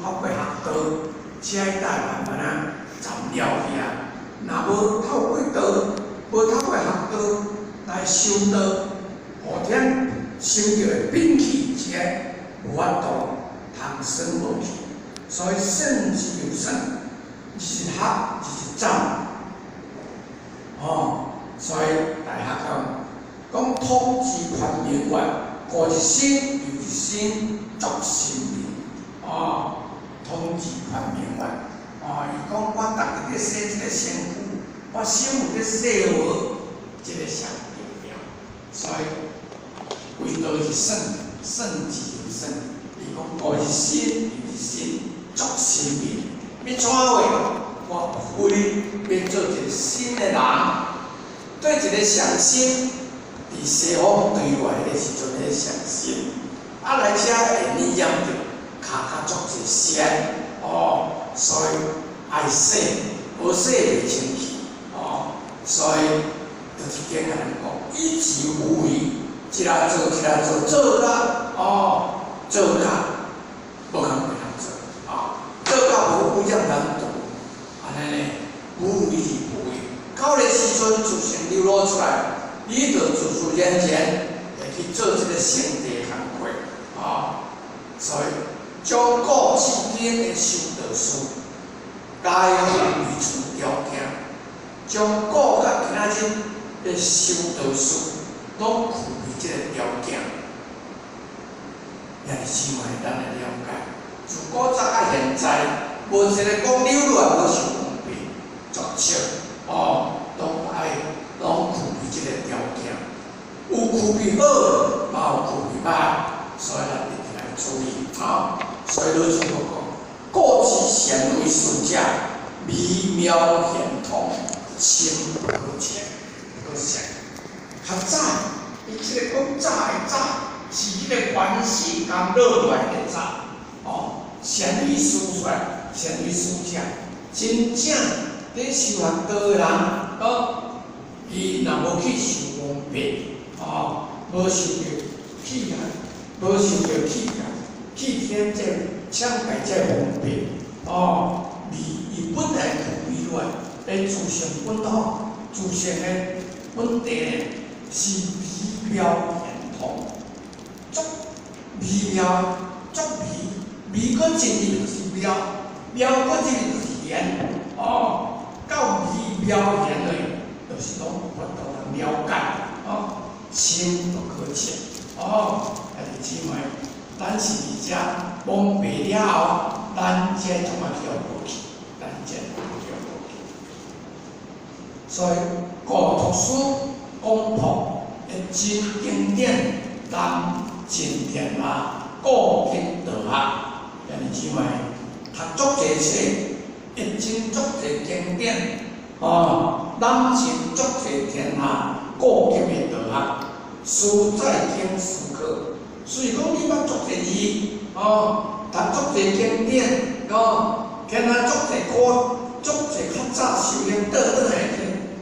透過學道，才會當慢慢仔斬了去啊。若無透過道，無透過學道來修道，後天修著的秉氣才無法度通耍無去。所以算之又算，日日學，日日斬。哦，所以大學講講通智寬明月，過一生又一生作神明。哦，通智寬明月。哦，伊講我逐日咧洗這個身軀，我心有咧洗無，這個上重要。所以為道是算，算之又算。伊講過一生又一生作神明，欲怎話？我非欲做一個新的人，對一個上心，佇西方對外的時陣，彼個上心，啊來遮會染著，跤較足濟線，哦，所以愛洗，無洗袂清氣，哦，所以就一經共人講，以之無為，一下做一下做，做甲哦，做甲無通袂通做，啊，做甲無污染難度。按呢呢，無為而不為。到个時陣自性流露出來，你就自自然然會去做這個聖地工課，啊，所以將古至今的修道士，皆具備此條件，將古甲今仔日的修道士，攏具備這個條件。兄弟姊妹，咱來了解，自古早到現在，無一個講扭落來無受蒙蔽，絕少哦，攏愛攏具備這個條件，有具備好，嘛有具備歹，所以咱一定愛注意啊。所以老師講，古之善為士者，微妙玄通，深不可測，可想。較早，伊這個講早的早，是彼個原始剛落來的早，哦，善為士出來，善為士者，真正佇修學道的人，哦，伊若無去受蒙蔽，哦，無受著氣啊，無受著氣啊，去天這搶界這蒙蔽，哦，伊伊本來具備落來的自性本土，自性的本地呢，是微妙玄通，足微妙，足微，微閣進入就是妙，妙閣進入就是玄，哦，到微妙玄的，就是攏有法度通了解，哦，深不可測，哦，兄弟姊妹，咱是佇遮蒙蔽了後，咱才創啊去予無去，咱才去予無去。所以古讀書講破的真經典，南盡天下，古今道學，兄弟姊妹，讀足濟冊，譯真足濟經典，哦，攬盡足濟天下古今的道學，書載經思考。所以講你捌足濟字，哦，讀足濟經典，哦，聽啊足濟歌，足濟較早修行倒轉來去，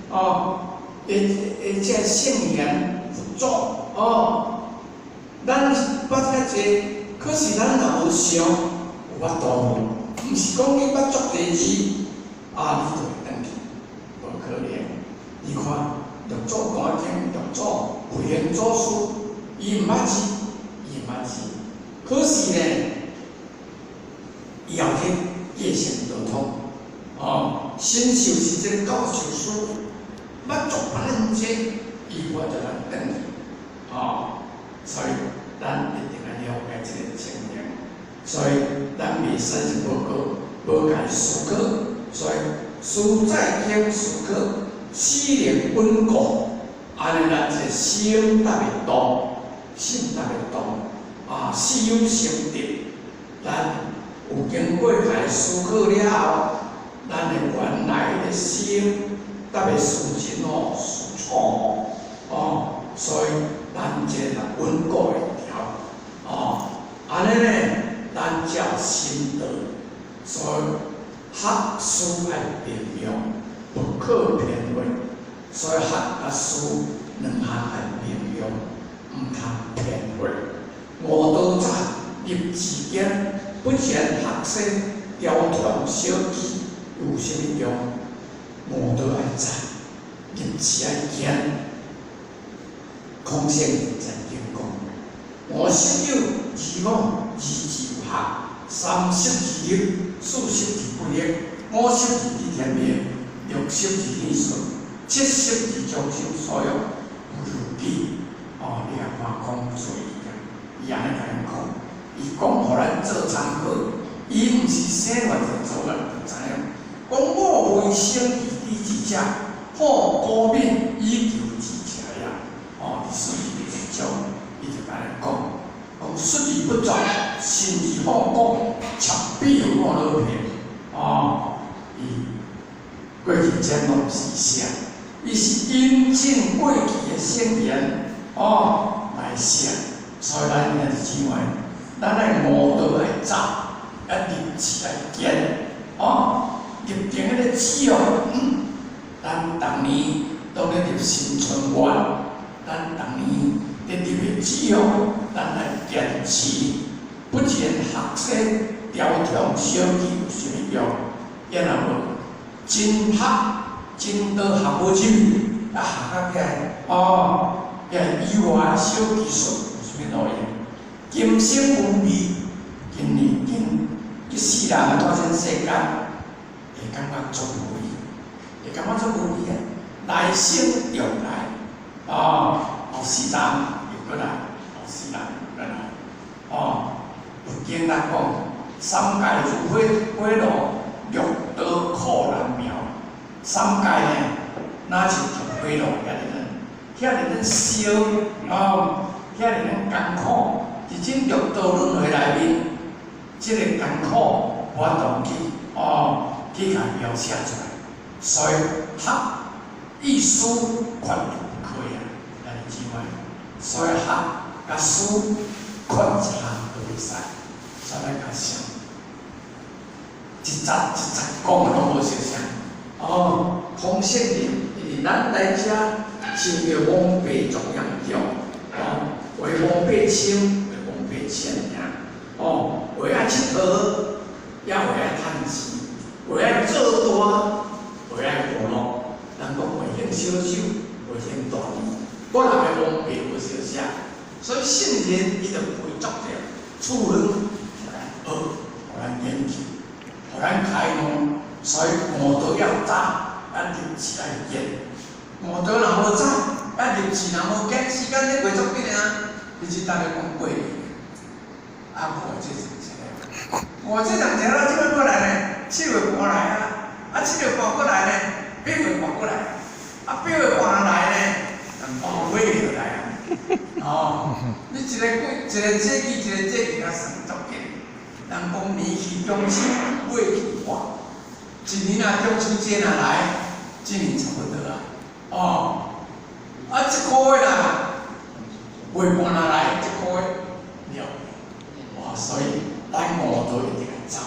哦，會會這聖賢佛祖，哦，咱捌遐濟，可是咱若無想，有法度無？毋是講你捌足濟字，啊，你就會轉去，無可能。你看，六祖壇經，六祖慧能祖師，伊毋捌字，伊毋捌字，可是呢，伊後日繼承道統，哦，神秀是這個教授師，捌足百分之，伊無就通轉去，哦，所以咱一定愛了解這個情形，所以咱袂使是無過無共思考，所以書載經思考，始能穩固，按呢咱這個心才袂動，心才袂動，啊，事有心得，咱有經過家思考了後，咱的原來的心特別思真吼，思錯誤，哦，所以咱這個穩固會牢，哦，按呢呢，咱才有心得，所以學思愛並用，不可偏廢，所以學佮思兩項愛並用，毋通偏廢。悟道者入智間，不嫌学生雕虫小技有啥物用？悟道爱早，入智爱坚。孔圣人曾经讲：吾昔有二五而志有学，三十而立，四十而不惑，五十而知天命，六十而耳顺，七十而将心所欲，不如己。哦，你也看孔子伊伊按呢共咱讲，伊讲予咱做参考，伊毋是生来就做咱就知影。讲我非圣而知之者，好古敏以求之者也。哦，伫释义第一章，伊就按呢讲，讲述而不作，信而好古，窃比有我老平。哦，伊过去这拢是写，伊是引证过去的圣言，哦，来写。所以咱兄弟姊妹，咱爱悟道爱早，爱立志爱坚，哦，立定彼个志哦。咱逐年拢咧入新春愿，咱逐年咧立的志哦，咱爱坚持。不嫌学生雕虫小技有啥物用？也若无真学真多学无入去，啊学甲起来哦，遐以外小技术有啥物路用？今生无味，今年今一世人活这世间，会感觉足无味，会感觉足无味啊！来生又来，哦，后世人又阁来，后世人又阁来，哦，佛经来讲，三界如火火炉，六道苦难苗。三界呢，若像火炉遐尔呢，遐尔咧烧，哦，遐尔咧艰苦。伫这六道轮回内面，这个艰苦无法度去哦，去共描写出来。所以学与思缺一不可啊，兄弟姊妹。所以学佮思缺一项都袂使，所以咱共想，一节一节讲拢无相像。哦，孔圣人伊伫咱来遮亲像王爸足严重，哦，话王爸深，话王爸浅尔，哦，话爱𨑨迌，也话爱趁钱，话爱做大，话爱娱乐。人讲话嫌小手，话嫌大字，各人的王爸无相像，所以圣人伊就陪足者处分，予咱学，予咱研究，予咱开悟。所以悟道要早，咱立志爱坚。悟道若无早，咱立志若无坚，时间咧过足紧啊！你只当咧讲过年，啊，五这是一个，五这人一了，这摆过来呢，7月半来啊，啊7月半过来呢，8月半过来，啊8月半来呢，哦尾就来啊，哦，你一个季一个节气一个节气共算足紧。人讲年去中秋，月去半。一年若中秋节若来，这年差不多啊。哦，啊，这个月啦，月半若来，这个月了。哇，所以咱悟道一定爱早。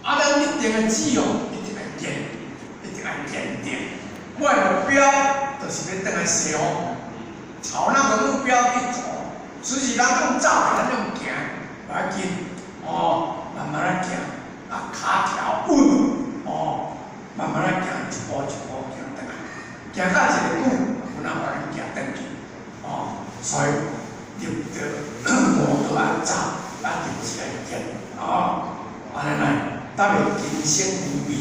啊，咱立定的志哦，一定爱坚，一定爱坚定。我的目标就是欲转来西方，朝那个目标去走。只是咱用走的，咱用行，无要紧。哦，慢慢仔行，啊，跤条稳，哦，慢慢仔行，一步一步行转来，行到一个久，有哪予咱行转去，哦，所以立著悟道爱早，啊，立志爱坚，哦，按呢来，才袂今生虚味。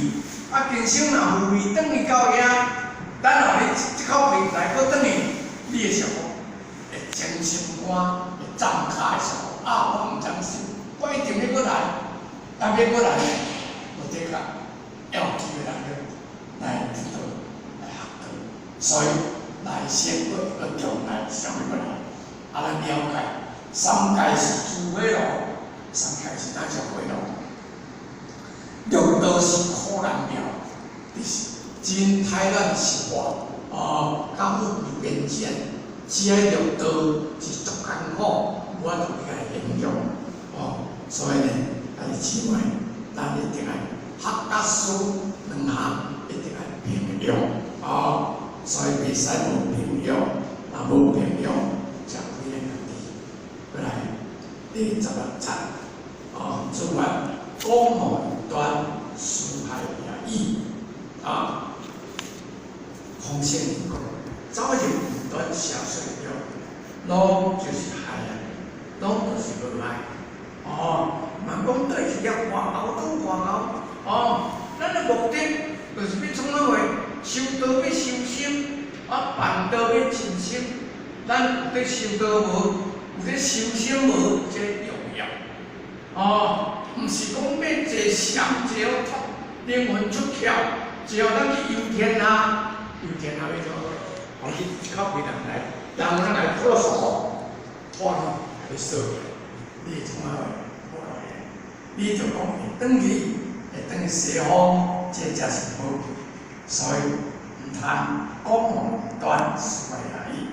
啊，今生若虚味，转去到遐，等候你这口气来阁转去，你会想讲，会情心肝，会站跤，会想讲啊，我毋甘心。我一定欲阁来，当欲阁来呢，无的确要有机会来来得道，来学道。所以来生阁阁重来，想欲阁来。啊，咱了解，三界是诸火炉，三界是哪种火炉？六道是苦难苗，就是真歹咱生活，哦，较富贵边贱，这个六道是足艰苦，无法度去共形容，哦。所以呢，兄弟姊妹，咱一定爱学佮思两项，一定爱平用哦。所以袂使无平用，若无平用，才亏咱家己。过来，第16节，哦，诸位。講無異端，辭害也已。啊，孔聖人講，走入異端邪說中，攏就是害啊，攏就是無愛。哦，嘛講對是遐外後拄外後，哦，咱的目的就是欲創啥貨？修道欲修心，啊，辦道欲盡心。咱有咧修道無？有咧修心無？這重要。哦，毋是講欲坐禪坐予靈魂出竅，坐予咱去遊天下，遊天下欲怎？哦，去靠別人來，人咱來拖手，拖去，去掃起來，你會創啥貨？無路用。你就講會轉去，會轉去西方，這才是寶貴。所以毋通講無異端，辭害也已。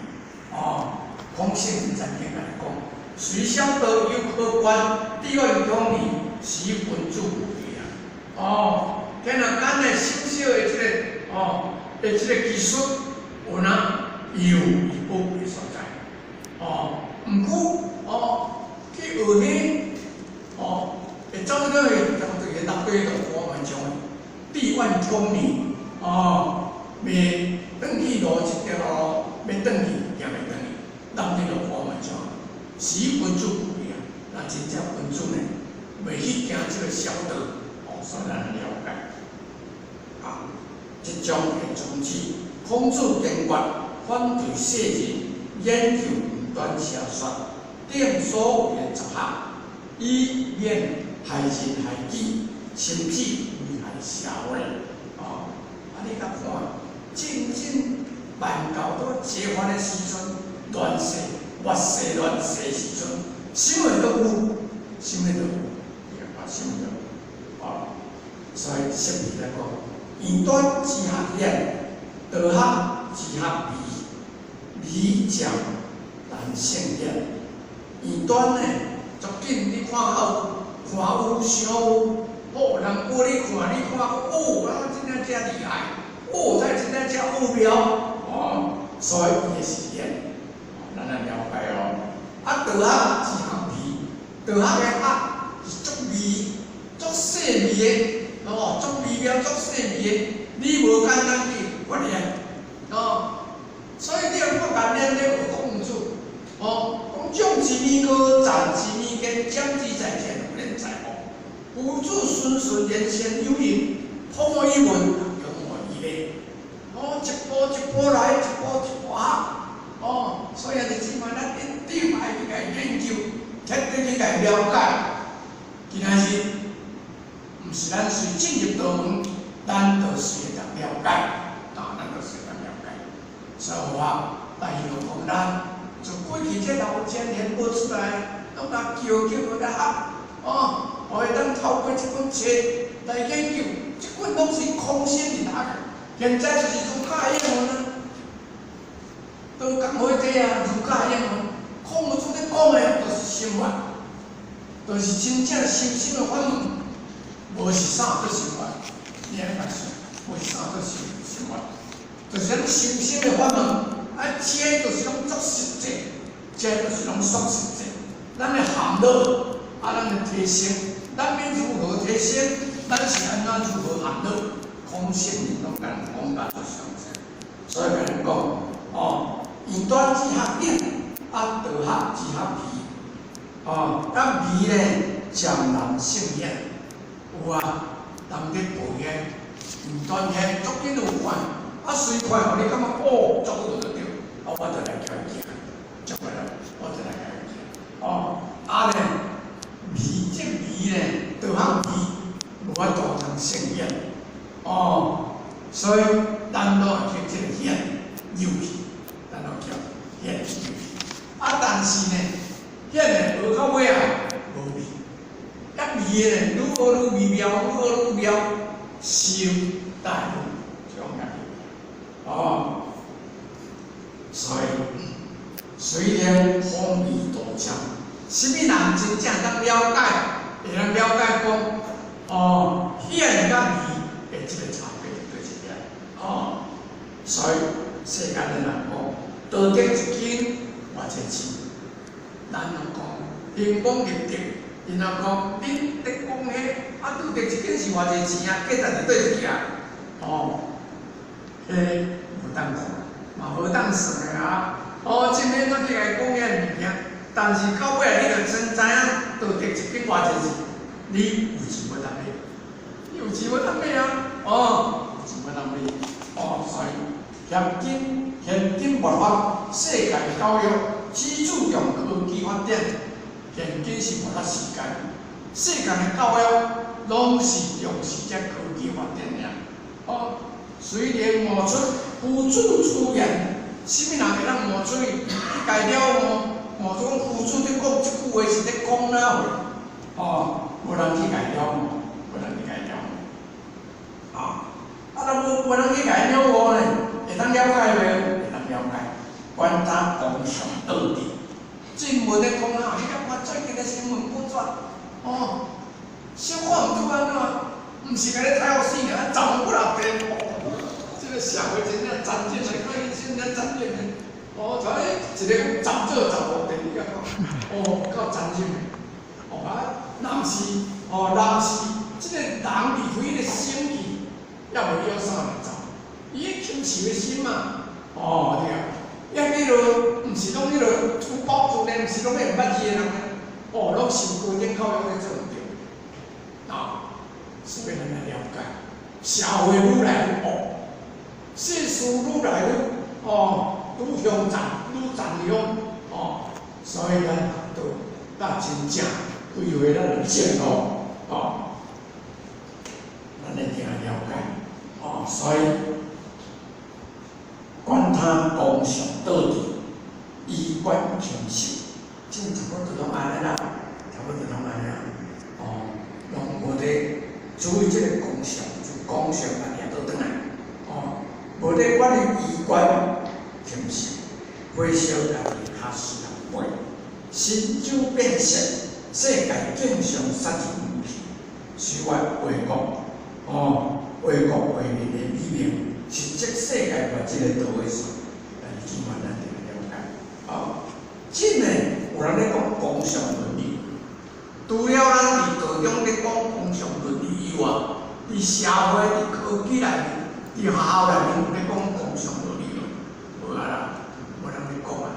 哦，孔聖人曾經來講，雖小道猶可觀，至願廣義，使君子無疑啊！哦，天啊，咱的小小的這個哦的這個技術，有哪有伊寶貴所在？哦，毋過哦去學呢，哦，會走倒去，走對個六對路我嘛將至願廣義，哦，袂轉去路一條路，欲轉去行袂轉去，落地路我嘛將，使君子無疑啊！那真正君子呢，袂去行這個小道，哦，所以咱了解。啊，這種的宗旨，孔子堅決反對世人研究異端邪說等所謂的雜學，以免害人害己，甚至危害社會。哦，啊，你甲看，真正辦教都解放的時陣，亂世、末世亂世時陣，啥物都有，啥物都有，啊，啥物都有，啊，所以釋義來講，異端之學顯，道學之學微，微漸難勝顯。異端呢，足緊你看好，看有想有，哦，人教你看，你看，哦，啊，真正遮厲害，哦，這真正遮奧妙，哦，所以伊是顯，咱來了解哦。啊，道學之學微，道學的學是足微、足細微的，哦，足微妙、足細微的，你無簡單去發現，哦。所以你若看咱咧學孔子，哦，講蔣之米高，戰之米堅，講之在前，無免在後。夫子循循言先有應，通無一文，用無一例。哦，一步一步來，一步一步學。哦，所以啊，你這擺咱一定愛去共研究，徹底去共了解。今仔日，毋是咱隨進入道門，咱就隨會當了解，啊，咱就隨當了解。所以我大希望講咱，從過去這老前賢無出來，攏共叫叫做來學，哦，予會當透過這本冊來研究，這本攏是空心人學的，現在就是儒家英文啊，都講好這啊，儒家英文，孔夫子咧講的，就是心法，就是真正修心的法門，無是啥做心法，你按呢想，無是啥做心心法，就是咱修心的法門，啊，這就是攏足實際，這就是攏屬實際，咱的含樂，啊，咱的提升，咱欲如何提升？咱是按怎如何含樂？空性攏共咱講甲足詳細，所以共咱講，哦，異端之學顯，啊，道學之學微，哦，啊微咧漸難勝顯，有啊，人咧報現，異端現足緊有看，啊隨看予你感覺哦，足好就對，啊我就來共伊行，足過來，我就來共伊行，哦，啊咧微這微咧，道學微，無法度通勝顯，哦，所以咱攏會去這個顯入去，咱攏叫顯入去。啊，但是呢，顯的學到尾啊，無味，較微的呢，愈學愈微妙，愈學愈妙，心大愈種感覺。哦，所以雖然風微道漸，啥物人真正當了解，會當了解講，哦，顯佮微的這個差別就是遐。哦，所以世間的人講，道德一經偌濟錢，咱人講興功立德，然後講恁咧講彼，啊，得一間是偌濟錢啊？價值佇佗一行？哦，彼無當看，嘛無當算的啊！哦，這免怎去共伊講遐物件？但是到尾你著先知影道德一間偌濟錢，你有錢無當買？你有錢無當買啊？哦，有錢無當買。哦，所以現今末法世界教育只注重科技發展，現今是末法時間，世間的教育攏是重視這科技發展爾。哦，隨能悟出夫子出言，啥物人會當悟出去？去共了悟，悟出講夫子咧講這句話是咧講哪貨？哦，無人去共了悟，無人去共了悟。啊，啊，若無人去共了悟呢？會當了解袂？會當了解。管他功上倒佇，新聞咧講啊，你看最近的新聞報紙，哦，小可毋拄按怎，毋是共你睇予死爾，十幾若遍。這個社會真正殘忍的，看伊真正殘忍的。哦，像一個講十做十五遍，你感覺？哦，夠殘忍的。哦啊，若毋是，哦，若毋是，這個人離開彼個生氣，猶袂曉啥來走。伊禽獸的心嘛，哦對啊，抑彼落毋是攏彼落土包子呢，毋是攏彼毋捌字的人呢，哦，攏受高等教育咧做毋對，啊，所以咱來了解，社會愈來愈惡，世事愈來愈哦，愈兇殘，愈殘凶，哦，所以咱學道，才真正開會咱的正路，哦，咱一定愛了解，哦，所以。管他功上倒佇，衣冠禽獸，這差不多攏按呢啦，差不多攏按呢，哦，攏無咧注意這個功上，就功上家己倒轉來，哦，無咧管伊衣冠禽獸，火燒家己跤死人背，神州變色，世界景象殺人武器，雖話為國，哦，為國為民的美名。實質世界物質的導火線，但是這款咱就了解。哦，真的有人咧講工商倫理，除了咱佇道中咧講工商倫理以外，佇社會、佇科技內面、佇學校內面有咧講工商倫理無？無啊啦，無人咧講啊。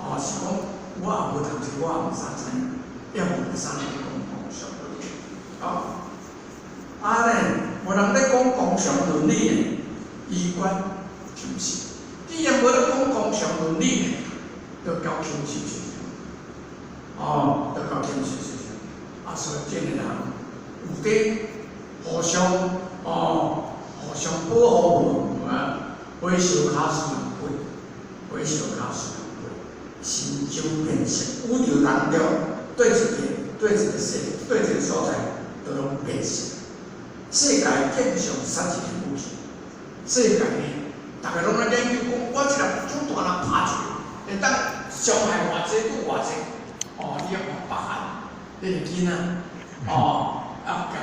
哦，是講我也無讀冊，我也毋啥知影，也無啥人咧講工商倫理。哦，啊咧，無人咧講工商倫理的。衣冠禽獸，既然無咧講工商倫理呢，就交禽獸思想，哦，就交禽獸思想。啊，所以這個人有佇互相哦，互相保護啊，火燒跤死人背，火燒跤死人背，神州變色，宇宙當中對一個對一個世對一個所在，都攏變色。世界景象殺人武器。世界呢，逐家攏咧研究講，我這粒子彈若拍出去，會當傷害偌濟拄偌濟。哦，你看北韓彼個囡仔，哦，啊交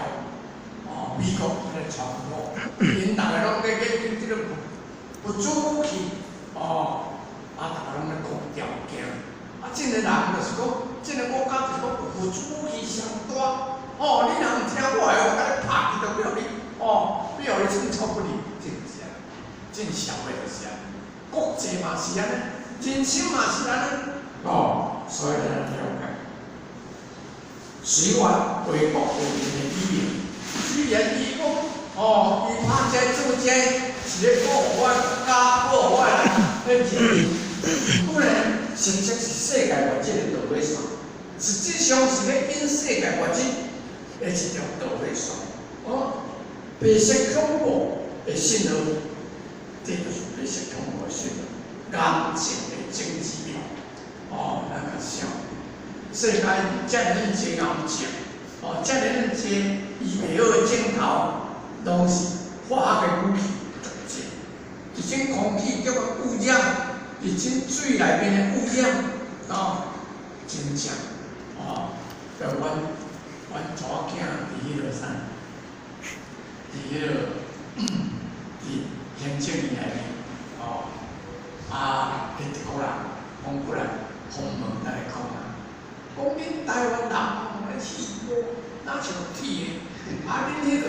哦美國咧傳播，𪜶逐家攏咧研究這個物子武器，哦，啊，逐家攏咧講條件。啊，這個人就是講，這個國家就是講物子武器上大，哦，你若毋聽我的，我共你拍去就予你，哦，予你寸草不離。真社會就是按呢，國際嘛是按呢，人生嘛是按呢，哦，所以咱了解。雖話為國為民的語言，雖然伊講，哦，伊拍這做這，是咧保護我的國家，保護我的人，彼是，不然實質是世界物質的導火線，實際上是咧引世界物質的一條導火線。哦，白色恐怖的信號。這就是白色恐怖的信號，癌症的政治票，哦，咱較少。世界遮爾濟癌症，哦，遮爾濟醫袂好的症頭，攏是化學的武器造成。一種空氣叫做污染，一種水內面的污染，哦，真正，哦，就阮查某囝佇彼個啥，佇彼個佇行政院內面，哦，啊，彼德國人講過來訪問來講啊，講恁台灣人吼，咧氣候若像鐵的，啊，恁遐迄个，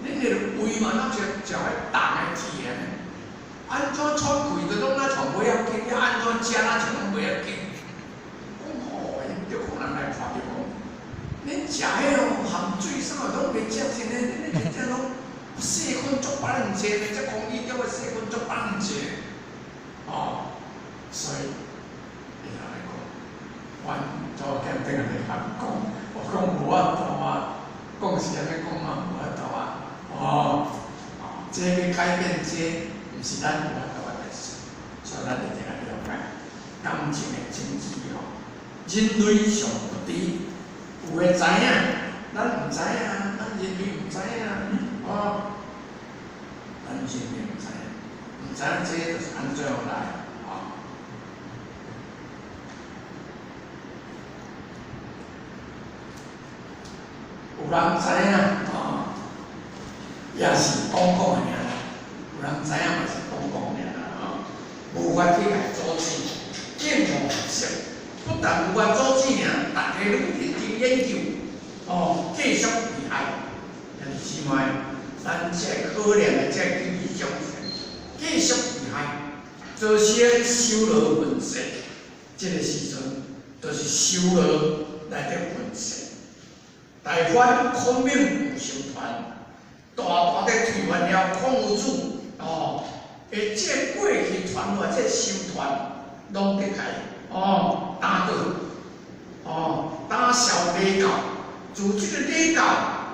恁迄个胃嘛，拢是食彼重的甜的，按怎喘气都拢若像袂要紧，你按怎食若像拢袂要紧。讲吼，𪜶就可能来看著讲，恁食彼哦含水啥物拢袂食进的，恁恁这拢细菌足百分济呢，这空气中的细菌足百分济，哦，所以伊就来讲，阮查某囝顶下咧含讲，我讲无法度啊，讲是按呢讲嘛，无法度啊，哦，这欲改变这，毋是咱有法度的代志，所以咱一定爱了解感情的真谛吼。人类上不知，有的知影，咱毋知影，咱人类毋知影，哦，咱人类毋知影，毋知影这就是按怎来，哦。有人知影，哦，也是讲讲的尔啦。有人知影嘛是讲讲尔啦，吼，无法去共阻止，见无色，不但无法阻止尔，逐家拢认真研究，哦，继续厉害。兄弟姊妹，咱这可怜的这九义众生，继续厉害，造成修罗运势，这个时阵就是修罗来得运势。大梵孔明有成团，大大的推翻了孔夫子，哦，而这过去传落这神团，拢伫共哦打倒，哦打消礼教，自这个礼教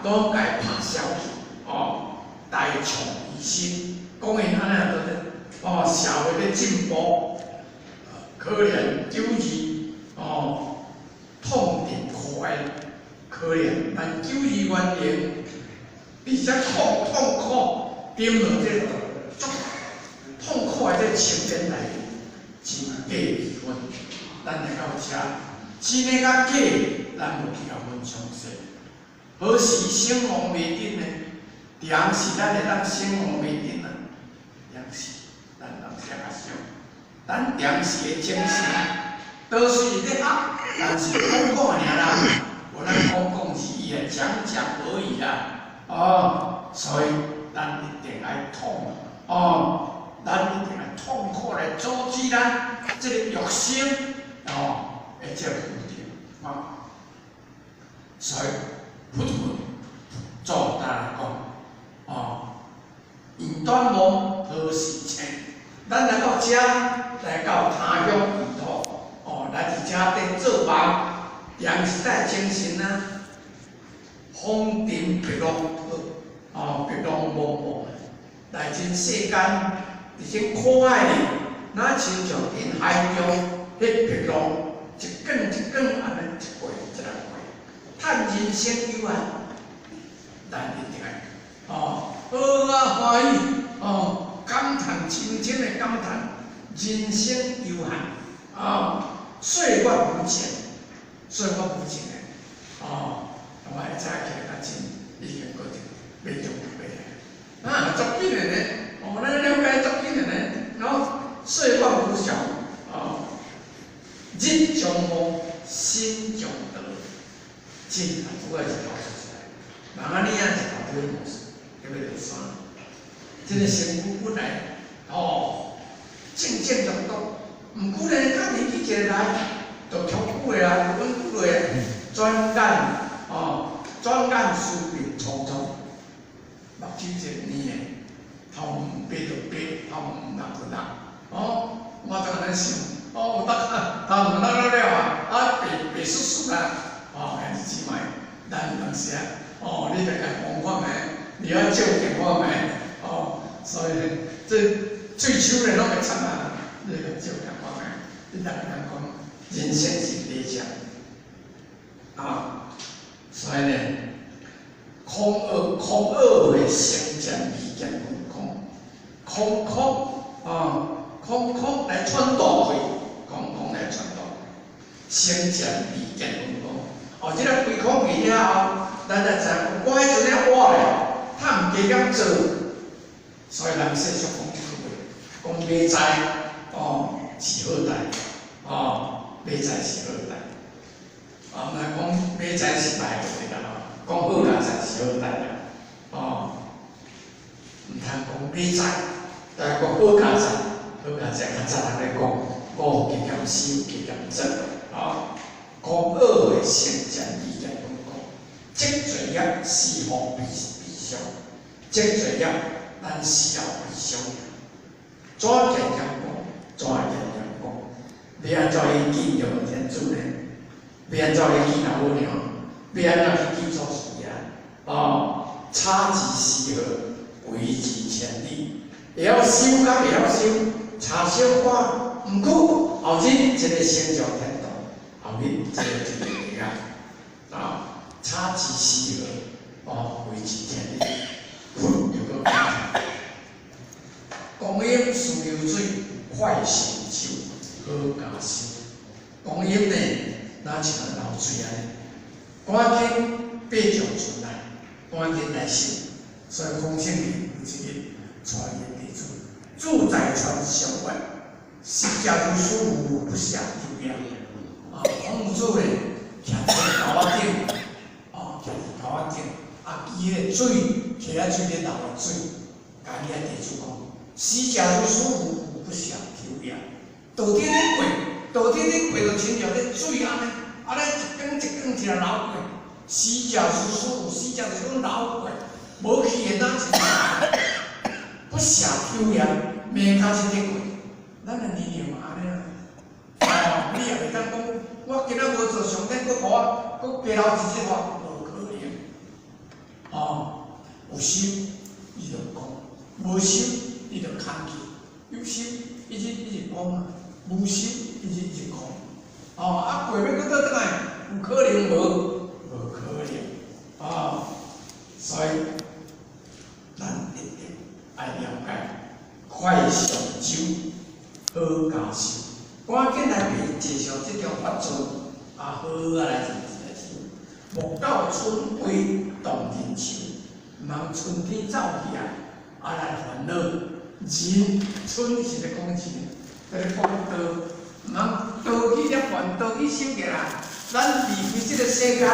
拢共拍消去，哦，大创维新，讲𪜶按呢就是哦社会咧进步，可怜九二，哦，痛定苦哀。可怜，但九二原因，而且痛痛苦，沉落这足痛苦的这情节内面，真假二分。咱来到遮，真的佮假，咱无去共分详细。何时生亡未定呢？定时咱会当生亡未定啊？定时，咱当时较想，咱定时的精神，都是咧学，但是讲讲尔啦。无咱讲讲是伊会讲讲而已啦，哦，所以咱一定爱痛，哦，咱一定爱痛苦来阻止咱这个肉身，哦，会这个问题，哦，所以佛陀做咱来讲，哦，缘断梦何时清？咱来到遮，来到他乡异土，哦，来伫遮伫做梦。定时代精神啊，风尘白浪，哦，白浪茫茫，来真世间，伫这苦海里，若亲像伫海中，彼白浪一卷一卷按呢一过一来过，叹人生有限，咱一定爱哦，好啊欢喜哦，感叹深深的感叹，人生有限，哦，岁月无情。岁月无情的，哦，我会早起来较真，已经过去，袂中袂来，啊，足紧的呢，哦，咱了解足紧的呢，哦，岁月无常，哦，日将暮，心将老，真啊，主要是头出来，人啊你啊是头尾无叫欲落山，这个身躯本来，哦，正正常常，毋过呢，较年纪一来。就翘久的啊，就稳久的，转眼哦，转眼思变匆匆，目睭一个年的，头毛白就白，头毛绿就绿，哦，我就按呢想，哦，有当头毛绿了了啊，啊白白雪雪啊，哦，兄弟姊妹，咱有当时啊，哦，你著共讲看觅，你爱照镜看觅，哦，所以这水手咧拢会惨啊，你共照镜看觅，你逐个人讲。人生是理想，啊，所以呢，空恶空恶会成见未见空空空空啊，空空来喘大气，空空来喘大气，成见未见空空。哦，这个开空气了后，咱才知影讲，我彼阵咧活咧，趁加减做，所以人世俗讲这句话，讲马财哦是好代，哦。马财是好代，啊，毋来讲马财是歹就对啦，讲好佳财是好代啦。讲理财，逐个讲好佳哉，好佳哉，较早人咧讲，五加减修加减做，哦，讲恶的圣贤意见讲讲，积罪业死后悲悲伤，积罪业咱死后悲伤。怎见讲讲？怎见讲讲？欲按怎去见著天主呢？欲按怎去见老母娘？欲按怎去见祖师爷？哦，差之丝毫，违之千里。会晓修甲袂晓修，差小可。毋过后日一个成就天堂，后日一个一个地狱。啊，差之丝毫，哦，违之千里。佛又阁讲。光阴似流水，快成就，好加修。光阴呢，若像流水按呢，赶紧爬上船来，赶紧来修。所以孔圣人有一日带伊的弟子，住在船上愿，死者如斯夫，不舍昼夜。啊，孔子呢，徛伫头仔顶，哦，徛伫头仔顶，啊，举彼个水，提仔水咧流的水，共伊的弟子讲。死者如斯夫，不舍昼夜。到底咧过，到底咧过，就亲像咧水按呢，按呢一工一工一直流过。死者如斯夫，死者就是讲流过，无去的哪一个？不舍昼夜，暝较时咧过。咱的年龄嘛按呢啊。哦，你也袂当讲，我今仔无做上帝，阁予我阁加留一日活，无可能。哦，有修，你就讲；无修，你就空去，有修一日一日空啊，无修一日一日空。哦，啊，过欲阁倒转来，有可能无？无可能。哦，所以咱一定爱了解，快上舟，好加修，赶紧来坐上这条法船，啊，好啊来来修。莫到春归动人愁，毋通春天走去啊，啊来烦恼。人春是咧讲钱，在咧讲道，毋通道去了烦，道去修起来，咱离开这个世间，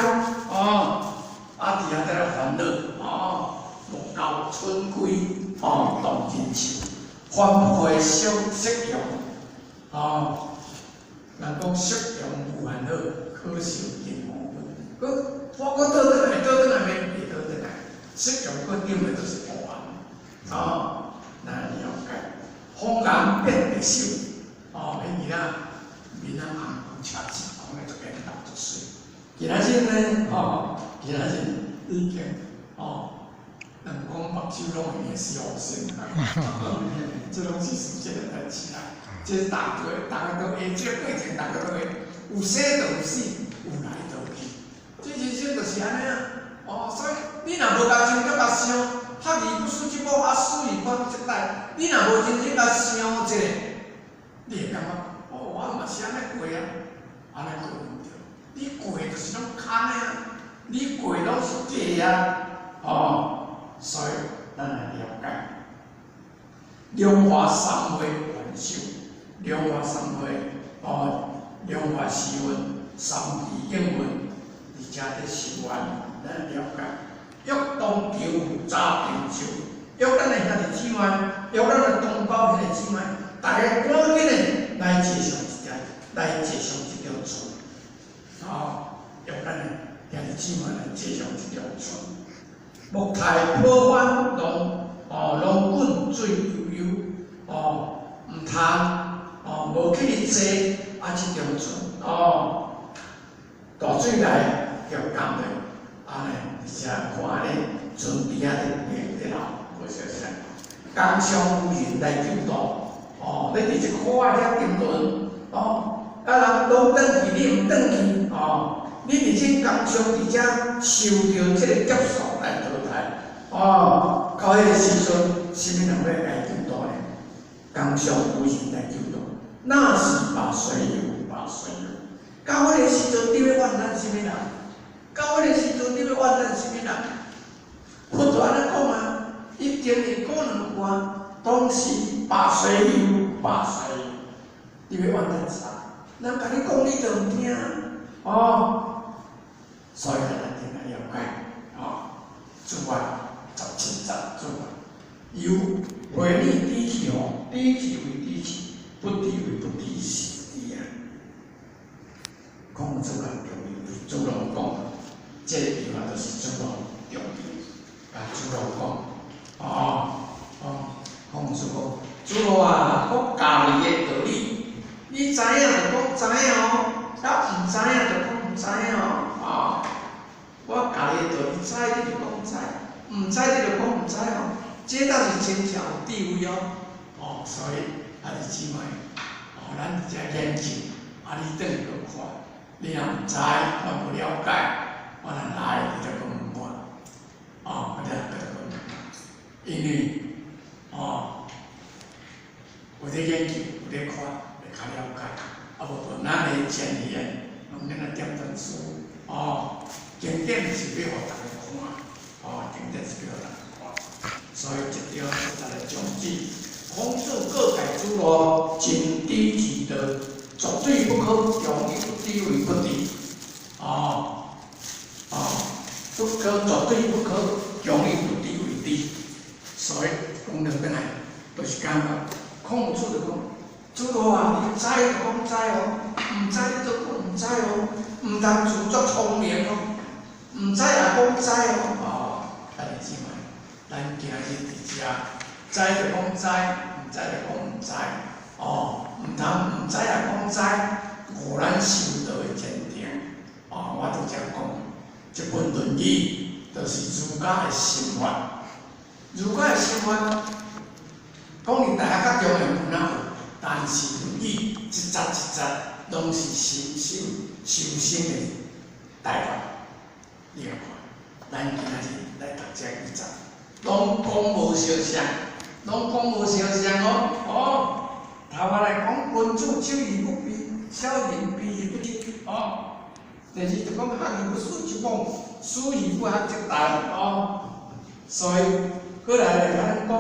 哦，啊，伫遐在咧烦恼，哦，莫到春归，哦，动人愁，凡会相适用，哦，人讲适用无烦恼，可受尽黄昏。阁我阁倒转来，倒转来免会倒转来，适用阁点的就是无烦，哦。咱了解，红颜变白首，哦，彼囡仔面仔红，车子讲的足缘投足媠。今仔日呢，吼，今仔日已经，哦，人讲目睭拢会变死乌色，这拢是事实的代志啦。这逐个逐个都会，这个过程逐个都会，有生就有死，有来就有去，这人生就是按呢啊。哦，所以你若无共真正共想。学而不思则罔，啊思而不则殆。你若无认真共想一下，你会感觉，哦，我嘛是按呢过啊，按呢过毋对。你过就是拢空的啊，你过拢是假啊，哦，所以咱来了解，龙华三会元首，龙华三会，哦，龙华时运，三期应运，伫遮咧修愿，咱了解。欲同求早成就，约咱的兄弟姊妹，约咱的同胞兄弟姊妹，逐家赶紧的来坐上一条，来坐上这条船，哦，约咱的兄弟姊妹来坐上这条船。莫待波翻浪，哦，浪滚水悠悠，哦，毋通，哦，无去咧坐啊这条船，哦，大水来就干了。按呢，而且看咧，船边仔咧咧流，无小声。江上无人来救渡，哦，你伫这苦海遐沉沦，哦，啊人拢转去，你毋转去，哦，你伫这江上伫遮受著这个劫数来淘汰，哦，到彼个时阵，啥物人欲来救渡呢？江上无人来救渡，那时把谁由，把谁由？到彼个时阵，你欲怨咱啥物人？到彼个时阵，你欲怨咱啥物人？佛就按呢讲啊，一定会讲两句啊。当时把谁由，把谁由？你欲怨咱啥？人共你讲，你就毋听，哦。所以咱一定爱了解，哦，主啊，17节主啊，由違逆知去吼，知去為知去，不知為不知，是知啊。孔子較重要，對子路講，這句話就是子路重要，共子路講，哦哦，孔子講，子路啊，我教你的道理，你知影就講知影哦，啊毋知影就講毋知影哦，哦，我教你的道理，知你就講知，毋知你就講毋知哦，這倒是真正有智慧哦，哦，所以兄弟姊妹，哦，咱佇遮研究，啊，你轉去閣看，你若毋知，我無了解，我若來，你就閣問我，哦，你閣閣問我，因為，哦，有咧研究，有咧看，會較了解，啊無無咱的前言，攏免來點陣書，哦，經典是欲予逐家看，哦，經典是欲予逐家看，所以這張就來總結，孔子告誡子路，真知其道，絕對不可強以不知為不知，哦，哦，不可絕對不可強以不知為知，所以講到轉來，就是感覺孔子就講，子路啊，你知就講知哦，毋知你就講毋知哦，毋通自作聰明哦，毋知也講知哦，哦，兄弟姊妹，咱今日佇遮，知就講知，毋知就講毋知，哦，毋通毋知也講知，誤咱修道的前程。哦，我拄才講，這本《論語》就是儒家的心法，儒家的心法，講佇大學較重要有哪有？但是《論語》一節一節攏是心修修身的大法，你來看，咱今仔日來讀這幾節，攏講無相像，攏講無相像哦，哦，頭仔來講君子醜而不鄙，小人鄙而不彚，哦。第二就講學而不思則罔，思而不學則殆，哦。所以閣來來共咱講，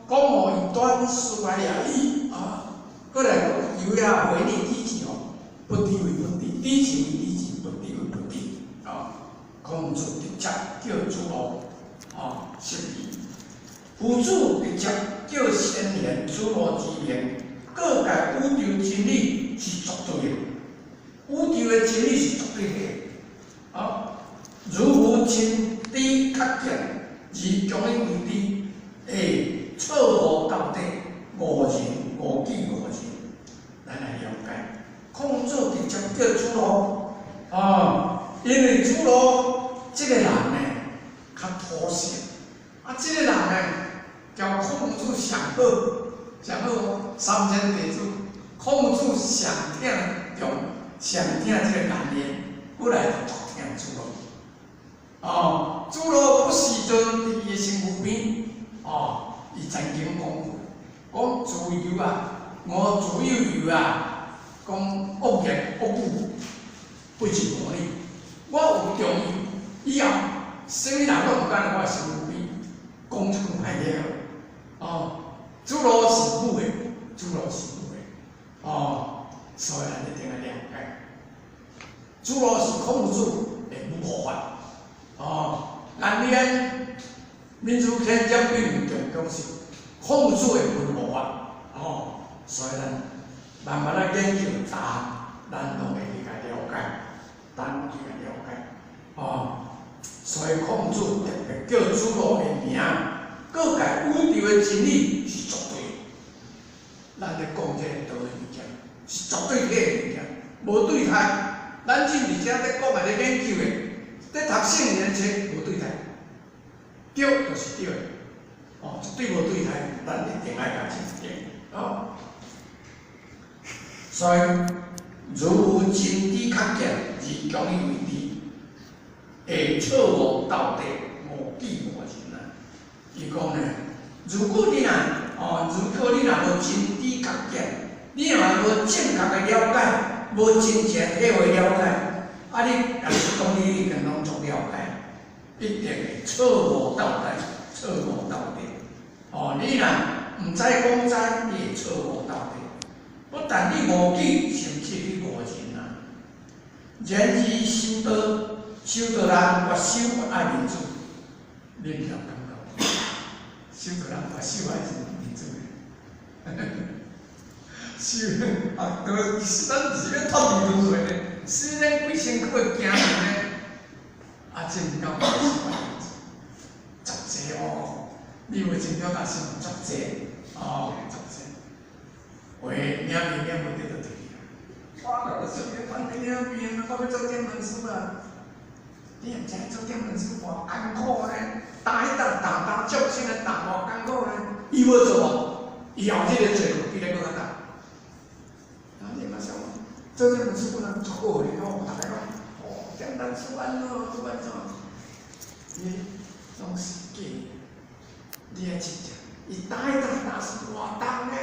講無以短，斯來也矣，啊。閣來講，由遐違逆知去吼，不知為不知，知去為知去，不知為不知，啊。孔子直接叫子路，啊，釋疑。夫子直接叫先賢子路之名，告誡宇宙真理是絕對的，宇宙的真理是絕對的，啊。如夫真知確見，而強以為知，會錯誤到底，誤人誤己誤人。咱來了解，孔子直接叫子路，啊，因為子路這個人呢，較妥協，啊，這個人呢，交孔子上好，上好三千弟子，孔子上疼重，上疼這個顏淵，過來就足疼子路。哦，子路不時陣佇伊的身軀邊，哦，伊曾經講過，講子游啊，我子游游啊，講惡言惡語，不是無你，我有重用，以後啥物人攏毋敢來我身軀邊講這句歹話。哦，子路是母的，子路是母的，哦，所以咱一定愛了解，子路是孔子的母護法。哦，顏淵閔子騫將軍重講是孔子的文護法，哦，所以咱慢慢來研究逐項，咱攏會去共了解，咱去共了解，哦，所以孔子特別叫子路的名，告誡宇宙的真理是絕對的。咱咧講這個道的物件，是絕對體的物件，無對待。咱今佇遮咧講的、咧研究的，咧讀聖賢冊，無對待，對就是對的，哦，絕對無對待，咱一定愛共認定，哦。所以，如真知確見，而強以為知，會錯誤到底，誤己誤人啊！伊講呢，如果你若哦，如果你若無真知確見，你若無正確的了解，無真正體會了解，啊，你若是講你已經攏總了解，一定會錯誤到底，錯誤到底。哦，你若毋知講知，你會錯誤到底。不但你誤己，甚至你誤人啊！然而修道，修道人越修越愛面子，恁有感覺無？修道人跋泅还是认真的。修啊，都咱是欲透面流水呢，虽然规身躯会惊人呢，啊，真够跋泅足济哦，你有真了解是足济哦，足济。喂，领面领无得就退去啊！我就是反正领面，我欲做点门师啊。你毋知做点门师偌艰苦呢？担彼担重担，众生的担偌艰苦呢？伊无做哦，伊后日的罪过比咱阁较重。啊，你嘛想，做点门师本来足好的吼，逐个讲哦，点门师按怎做按怎，伊拢是假的。你爱真正，伊担彼担担是偌重呢？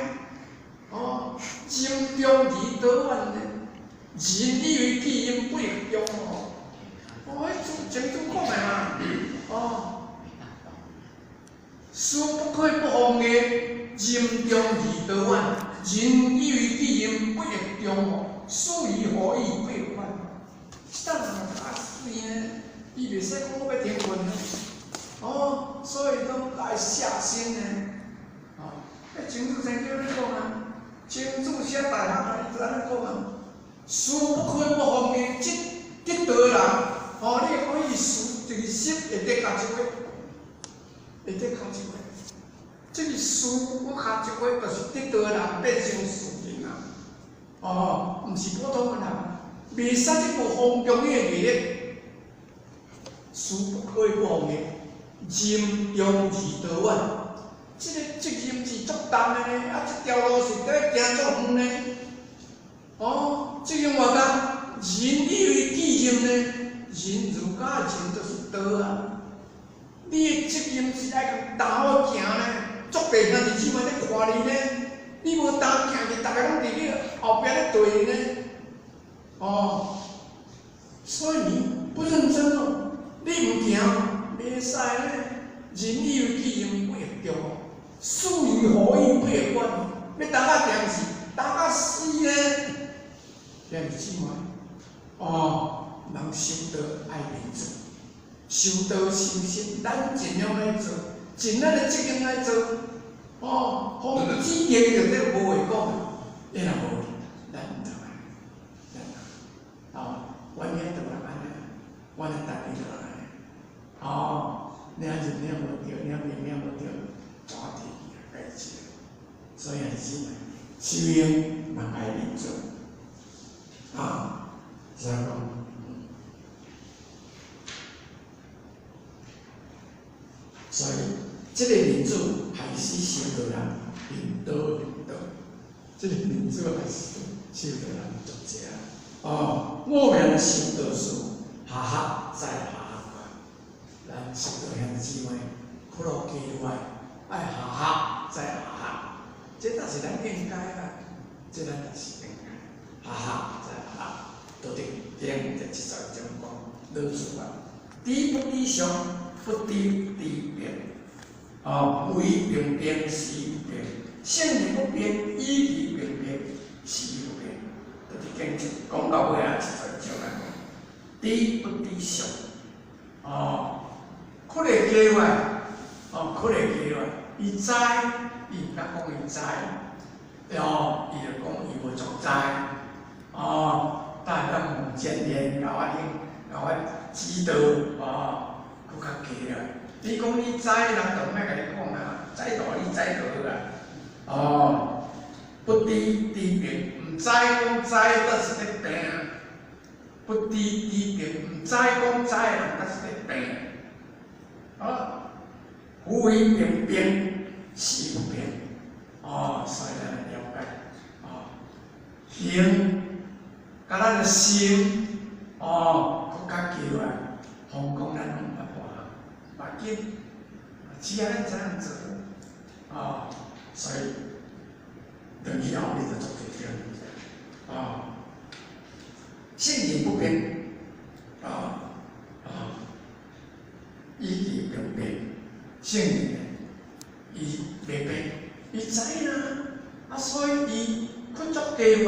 哦，任重而道远呢？人以為己任不亦重哦。哦，彼清楚講的嘛，哦，事不可以不防的，任重而道遠。人以為己任不亦重哦，事於何以不亦遠？這當人較水呢，伊袂使講我欲停困呢。哦，所以拢愛下心呢。哦，彼清楚先叫你講啊，清楚寫大學啊，伊就按呢講啊。事不可以不防的，這得道的人。哦，你可以事，就是心會得較一話，會得較一話。這個事不較一話，就是得道的人變成事人啊。哦，毋是普通的人，袂使這部放縱你的毅力。事不可以不防的，任重而道遠。這個責任是足重的呢，啊，這條路是得行足遠呢。哦，責任偌重，人以為己任呢？人儒家人就是道啊！你的責任是愛共擔好行呢，足濟兄弟姊妹咧看你呢，你無擔行去，逐个攏佇你後壁咧對呢。哦，所以你不認真哦，你毋行，袂使呢。人以為己任不亦重，事於何以不亦遠？欲擔甲行是擔甲死呢？兄弟姊妹，哦。人修道愛認真，修道修心，咱盡量來做，盡咱的責任來做。哦，防止逆著這無話講，伊若無，咱毋通按呢，咱哦，阮遐就人按呢，阮的台語就人按呢。哦，領認領無著，領明領無著，怎提去啊？該是。所以兄弟姊妹，修行人愛認真，啊，所以講。所以，這個認主害死修道人，認道認道，這個認主害死修道人足濟啊！哦，我命修道士，下學再下學啊！咱修道兄弟姊妹，苦路加來，愛下學再下學，這才是咱應該啦，這咱才是應該下學再下學。道德經第七十一章講，老子啊，知不知上，不知知變，哦，為平平時不變，性義不變，意義平平時不變。道德經講到尾啊，七十一章來講，知不知上，哦，屈會加來，哦，屈會加來，伊知，伊毋敢講伊知，哦，伊就講伊無足知，哦，但會當問前賢，共我引，共我指導，哦。閣較加啦！你講你知，人就毋愛共你講啊。知道你知就好啊。哦，不知知變，毋知講知，才是咧病。不知知變，毋知講知，人才是咧病。啊，夫為平平，時不變。哦，所以咱來了解，哦，行，佮咱的心，哦，閣較加來，方講咱攏毋捌破無要緊，只要咱知影做，哦，所以轉去後日就足濟天，哦，性情不變，哦，哦，意志平變，性情伊袂變，伊知影，啊，所以伊去做計劃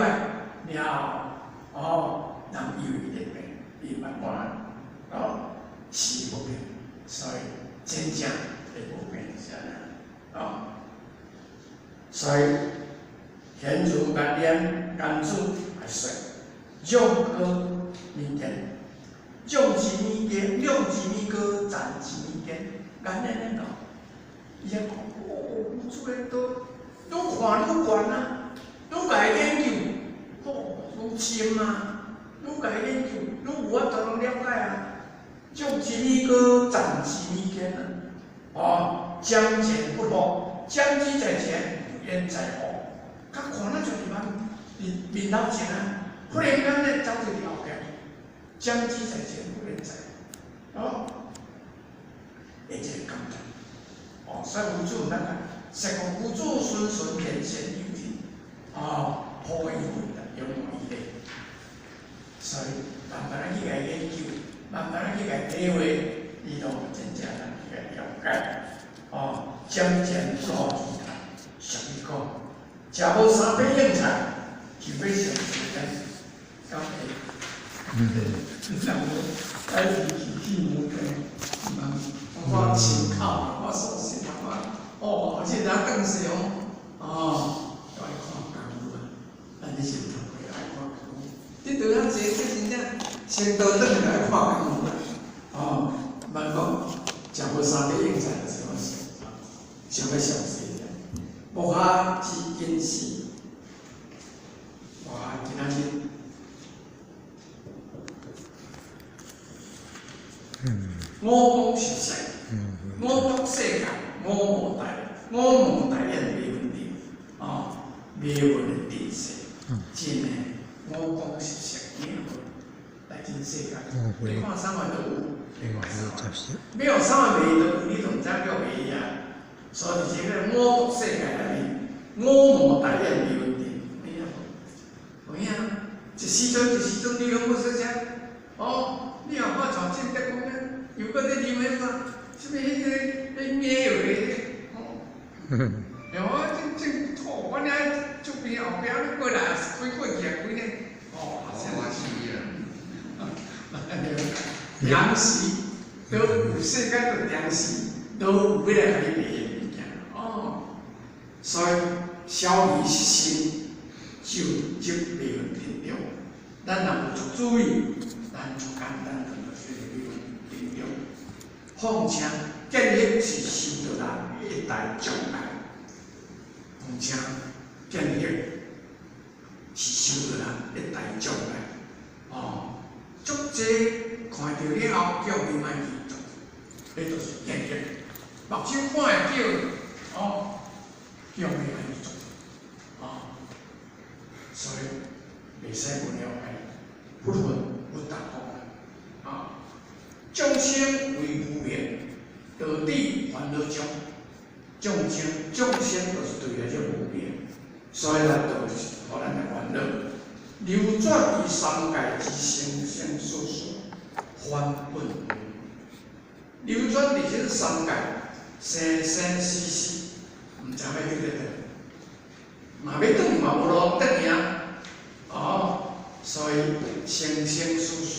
了後，哦，人以為伊咧變，伊毋捌搬，哦，時不變，所以真正會無變是按呢。哦，所以現如顏念甘主來說，量高物件，量之物件，量之物高，讚之物件，顏念念咯，伊講哦，主的道愈看愈懸啊，愈共研究，哦，愈深啊，愈共研究，愈無法度攏了解啊。量之物高，讚之物件啊，哦，將前不惑，將之在前，焉在後？較看咱就佇面面頭前啊，忽然間咧走佇後壁，將之在前，不焉在後，哦，會這個感覺，哦，所以佛祖咱看，說講佛祖循循善善誘人，哦，破疑問啦，勇猛疑咧，所以慢慢仔去共研究，慢慢仔去共體會，你攏真正通去共了解，哦，將前不惑之態，俗語講，食無三百應菜，就欲上時間，敢會？人無開始起無病，我親口，我所信我，哦，這哪轉世哦，哦，要愛看功夫啊，咱你先頭愛看功夫，你對咱這這真正先倒轉來看功夫啊，哦，莫講食無三百應菜就是我想欲詳細點，目下之今時，目下今仔日。五光十色，五毒世界，五無大，五無大眼迷魂陣，哦，迷魂的陣勢，真的五光十色，來真世界，你看啥物都有，沒有啥物賣都有，你都毋知叫賣啊。所以這個五毒世界內面，五無大眼迷魂陣，有影無？有影？一時陣一時陣，你用無說啥？哦，你若看像正德講咧，又閣咧啉彼個，啥物彼個彼咩藥的，吼？哎，我真真土，我遐厝邊後壁咧過來開過去啊，開咧，哦，糧食都有世間的糧食，都有欲來共你賣的物件，哦。所以消迷失心，就入迷魂陣中。咱若無足注意，咱就簡單就落這個迷魂陣中。況且見惑是修道人一大障礙。況且見惑是修道人一大障礙。哦，足濟看著了後，叫你莫去做，彼就是見惑。目睭看會著，哦，叫你莫去做，哦，所以袂使無了解，不論不達講啊。眾生為無明，導致煩惱障。眾生，眾生就是對來這無明，所以來導致予咱的煩惱。流轉於三界之生生死死，返本流轉佇這三界，生生死死，毋知欲去佗佗，嘛欲轉嘛無路轉去啊！哦，所以生生死死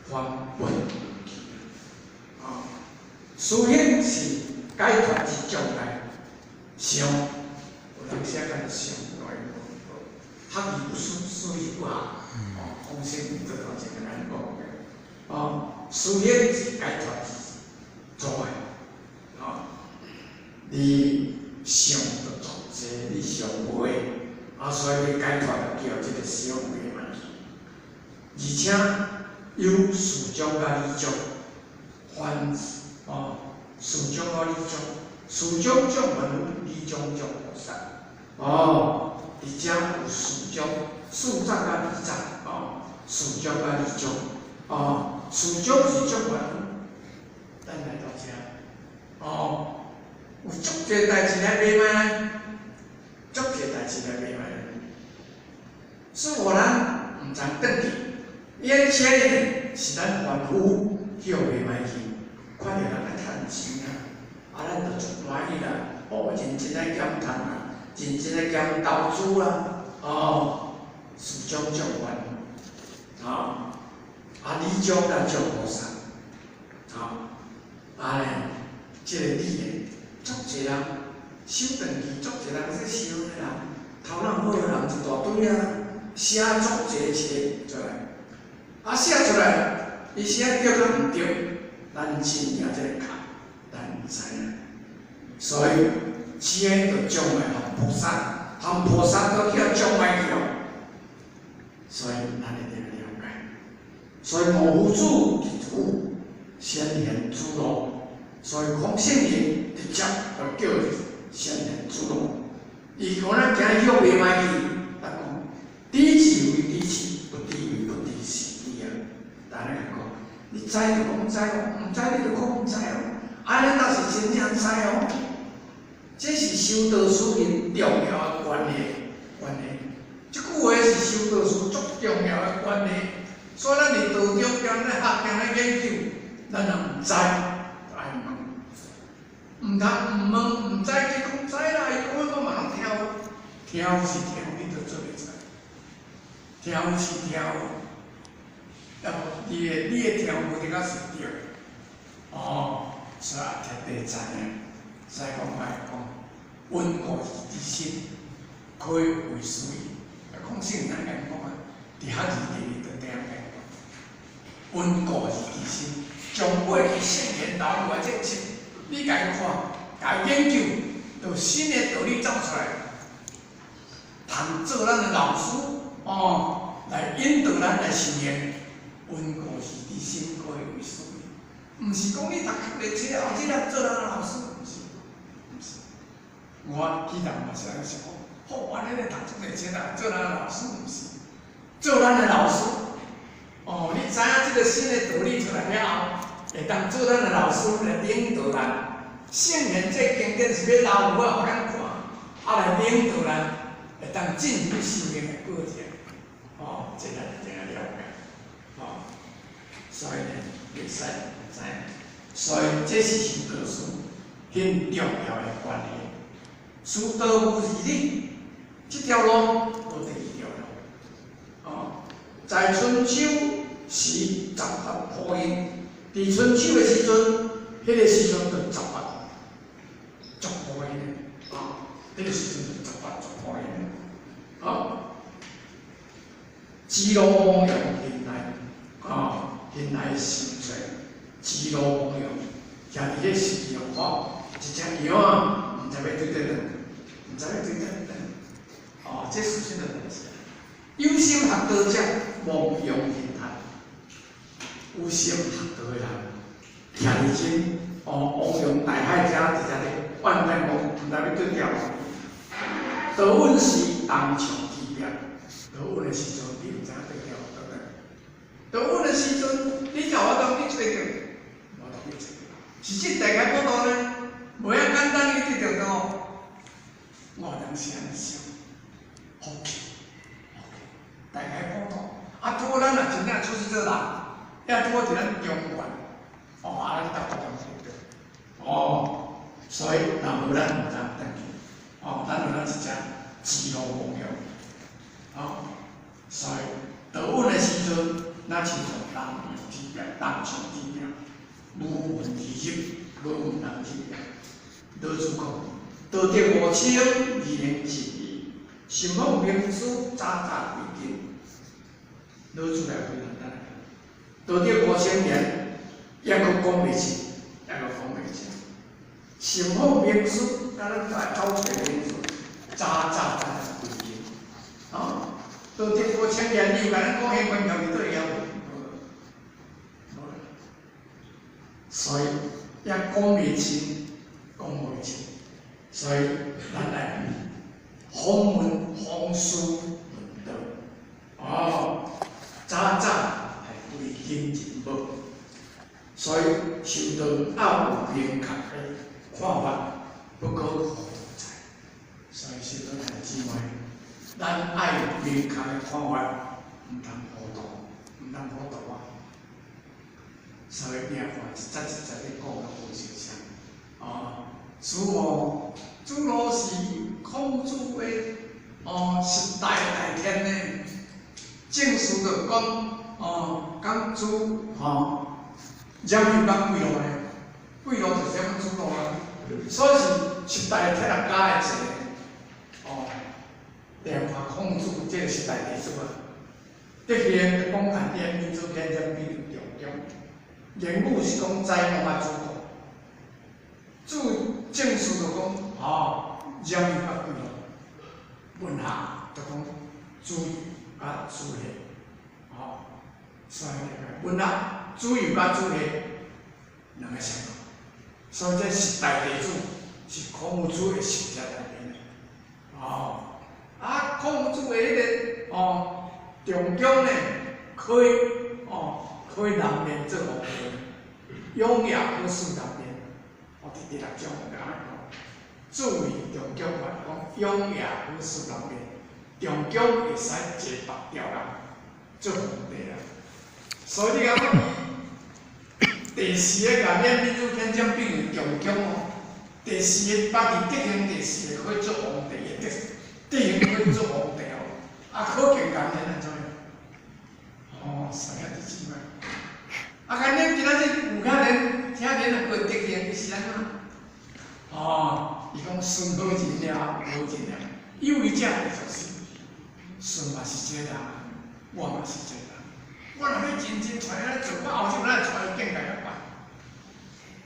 返本去啊！思行是解脫之障礙，想有人寫講想，學而不思，思而不學。哦，講聖做頭前安呢講的。哦，思行是解脫之障礙。哦，你想著足濟，你想袂，啊，所以欲解脫就叫這個想袂嘛。而且有事障佮理障，凡哦，事障佮理障，事障障凡夫，理障障菩薩。哦，佇遮有事障、事障佮理障，哦，事障佮理障，哦，事障是障凡夫，咱來到遮，哦，有足濟代誌來賣賣，足濟代誌來賣賣，是予咱毋通轉去。眼前的是咱凡夫去予賣賣去，看著人愛趁錢啊，啊，咱就足歡喜啦，哦，認真來減趁啊，認真來減投資啦，哦，事障障凡夫，哦，啊，理障咱障菩薩，哦，啊咧，這個理呢，足濟人收轉去足濟人說燒的啦，頭腦好的人一大堆啊，寫足濟冊出來，啊寫出來，伊寫對甲毋對，咱真正這個卡，咱毋知影。所以，這個就障礙含菩薩，含菩薩都叫障礙去哦。所以，咱一定要了解。所以，無夫子是父，先賢子路。所以，孔聖人直接就叫先賢子路。伊講咱行許袂歹去，他講知之為知之，不知為不知，是知啊。但係講，你知就講知哦，毋知你就講毋知哦。按呢才是真正知哦。這是修道士很重要的關係，關係。這句話是修道士足重要的關係。所以咱佇道中間咧學間咧研究，咱若毋知，就愛問。毋通毋問毋知，去講知啦，伊講我嘛攏聽有，聽有是聽，你都做袂出來。聽有是聽有，抑無你的聽無一定是對的。哦，所以也特地知影，所以講我會講，溫故而知新，可以為師矣。孔聖人按呢講啊，佇學字第二就這樣講。溫故而知新，將過去聖賢留落來這冊，你共伊看，共伊研究，就有新的道理走出來，通做咱的老師哦，來引導咱來修行。溫故而知新，可以為師矣。毋是講你讀較濟冊，後日來做咱的老師，毋是，毋是。我以前嘛是按呢想講，好，按呢咧讀足濟冊來做咱的老師，毋是，做咱的老師。哦，你知影這個新的道理出來了後，會當做咱的老師來領導咱。聖賢這經典是欲留有法予咱看，啊來領導咱，會當進入修行的過程。哦，這咱一定愛了解。哦，所以呢，袂使毋知影。所以這是修道士很重要的關係。師道無二理，這條路無第二條路。哦，在春秋時十法破印，佇春秋的時陣，彼個時陣就十法足破印的，啊，彼個時陣就十法足破印的，啊，子路亡羊形骸，啊，形骸心碎，子路亡羊，徛佇咧十字路口，一隻羊仔，毋知欲對佗轉，毋知欲對佗轉，哦，這事實的代誌。有心學道者，亡羊形骸。有心學道的人，徛佇這哦，汪洋大海遮，直直咧怨嘆講，毋知欲對佗。道穩時，銅牆鐵壁。道穩的時陣，你毋知影對佗倒轉。道穩的時陣，你才有法度去揣著，無法度去揣。是這大開普渡呢，無遐簡單去對著道。我當時按呢想，福氣，福氣，大開普渡。啊，拄好咱若真正出世做人，也拄好佇咱中原，哦，啊，咱搭搭當對著。哦，所以若無咱毋通轉去，哦，咱有咱一隻子路亡羊，哦，所以道穩的時陣，若親像銅牆鐵壁，銅牆鐵壁，無門而入，無門通入。老子講：道德無清，而言盡意；心奉明師，早早歸根。老子來回答咱：道德無清言，抑閣講袂清，抑閣講袂清。心奉明師，咱咱愛走揣明師，早早咱來歸根。啊，道德無清言，你有共咱講彼關條佇佗會曉無？無。所以也講袂清，講袂清。所以咱來訪問訪師問道。哦，早早來歸根入母。所以修道愛有明確的看法，不可糊塗在。所以修道兄弟姊妹，咱愛有明確的看法，毋通糊塗，毋通糊塗啊！所以你若看一節一節咧講，攏無相像。哦，子路，子路是孔子的哦十大大天呢。正史就講哦，講子吼，染油講幾路呢？幾路就是講子路啊。所以是十大哲学家的一个哦，你看孔子這個十大弟子啊，德行就講顏淵、閔子騫、任比仲弓，言語是講宰牧佮子貢，注政事就講哦，冉有佮季布，文學就講子游佮子夏，哦，所以文學子游佮子夏兩个相共，所以這十大弟子是孔子的十者內面的，哦，啊，孔子的彼个哦，仲弓呢，開哦，開南面做皇帝，雍也好事南面，哦，佇第六章有按呢講，注意仲弓話講雍也好事南面，仲弓會使坐別條人做皇帝啊，所以你講第四个顏淵、閔子騫、任比仲弓哦。第四个，捌佇德行第四个可以做皇帝的德，德行可以做皇帝哦。啊，可見顏淵按怎樣？哦，啥遐的奇怪。啊，顏淵今仔日有可能聽見人過德行是按怎？哦，伊講孫好人了，無好人了，有為者會作死。孫嘛是這個人，我嘛是這個人。我若欲認真揣按呢做，我後生哪會揣伊境界較懸？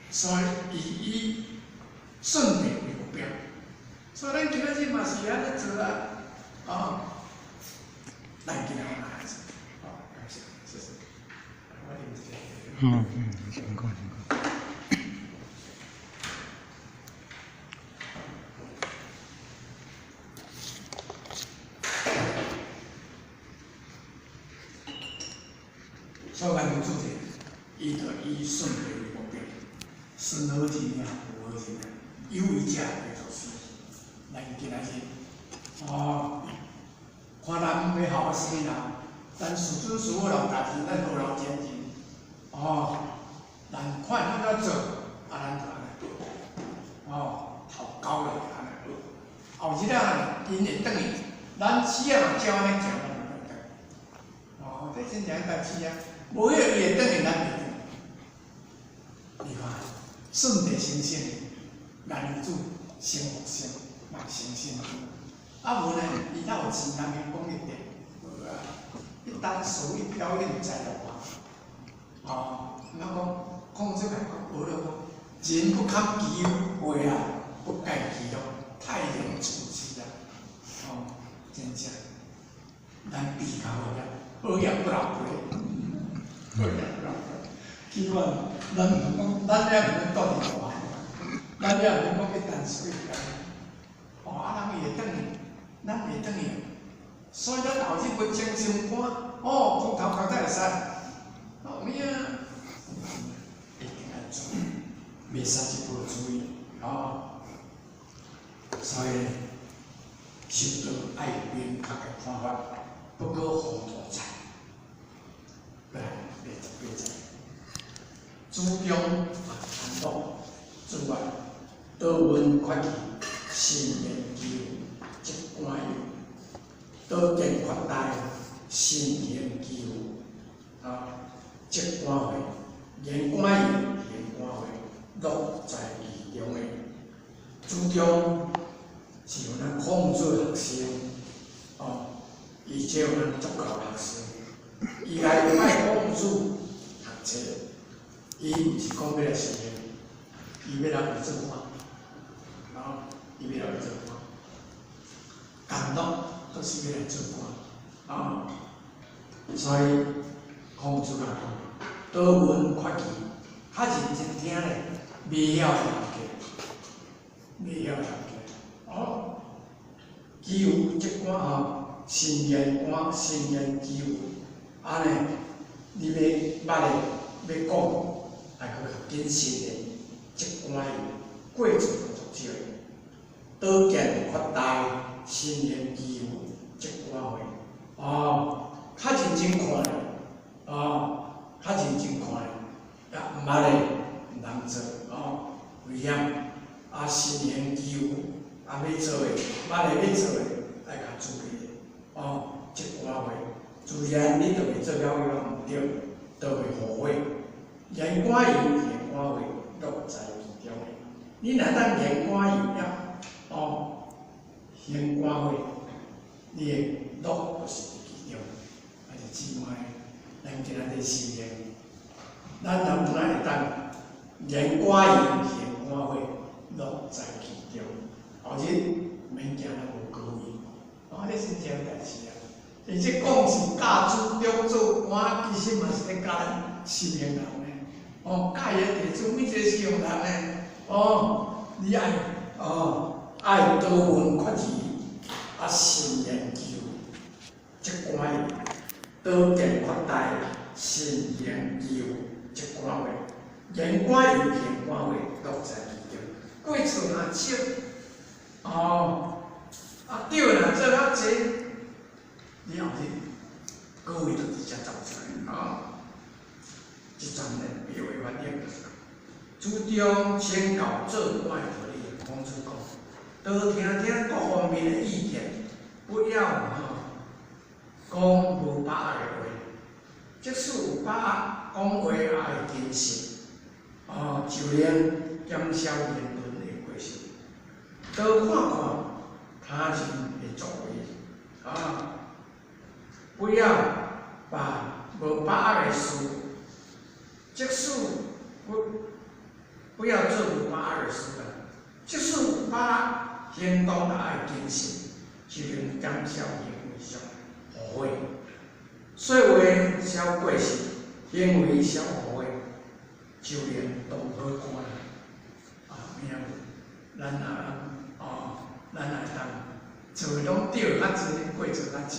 所以，伊以順利為目標，所以咱今仔日嘛是按呢做啊，哦，咱今仔嘛按呢做，好，感謝，謝謝。我啉一下。嗯嗯，辛苦辛苦。所以咱主題，伊就以順利為目標，順好人啊，無好人啊。有為者會作死，咱今仔日哦，看咱欲效啥物人，咱師尊師母留家己，咱無留前人，哦，咱看按怎做，啊，咱就按呢做，哦，頭交落就按呢學。後日啊，𪜶會轉去，咱死啊若照按呢行，咱就會轉。哦，這真正代誌啊，無彼個伊會轉去，咱袂轉。你看，順地成聖。顏如子成佛性，嘛成聖。啊無呢，伊哪有錢通去講一點？無啊，一單屬於表演在落啊。哦，我講孔子講學了講，人不堪其憂，話啊不蓋其樂，泰然處之啊。哦，真正，咱比較好業，好業不留陪，好業不留陪。起碼咱毋講，咱遐毋免住佇大。咱遐毋免講去淡水表演，哦，啊，人伊會轉去，咱袂轉去，所以咱後日要精心肝，哦，空頭殼才會使，哦，有影，一定愛注意，袂使一無注意，哦，所以修道愛有明確的看法，不可糊塗菜。來，第18節，子中安樂之外，多聞法義，心研究則觀有；多見法大，心研究啊，則觀慧。言觀有，言觀慧，樂在其中的。子中是有咱孔子學生，哦，伊這有咱足夠學生，伊來拜孔子學冊，伊毋是講欲來修行，伊欲來做官，啊，伊欲來做官，甘樂閣是欲來做官，啊，所以孔子講，多聞法義，較認真聽咧，袂曉記，袂曉記，哦，其有則觀吼，心言觀，心言其有，按呢，你欲捌的，欲講，愛閣較謹慎的，則觀有，過錯就足少的。多見法大，心言其有，則觀慧。哦，較認真看咧，哦，較認真看咧，也毋捌的毋通做，哦，危險。啊，心言其有，啊，欲做的，捌的欲做的，愛較注意咧，哦，則觀慧，自然你就會做了伊毋對，就會後悔。言觀有，言觀慧，樂在其中的。你若當言官有業，哦，行官話，你的樂就是佇其中。啊，是姊妹，咱今仔日修行，咱若有哪會當言官言，行官話，樂在其中。後日毋免驚咱無果位，哦，這真正代誌啊！而且講是教主中做官，其實嘛是咧教咱修行人呢。哦，教伊的弟子，每一個修行人呢，哦，你愛哦，愛多聞決疑，啊，慎研究，這關多見擴大，慎研究這關話，言官有行官話，樂在其中。過錯若少，哦，啊對若做較濟，你後日果位就佇遮走出來啊！這陣呢，白話翻譯就是，主張請教做官的道理。孔子講，多聽聽各方面的意見，不要吼講無把握的話。即使有把握，講話也愛謹慎，哦，就能減少言論的過失。多看看他人的作為，啊，不要把無把握的事，即使不要做無把握的事啦。即使有把握，行動也愛謹慎，就能減少行為上的誤會。說話少過失，行為少誤會，就能當好官。啊，明無？咱若哦，咱若會當做的攏對較濟，過錯較少，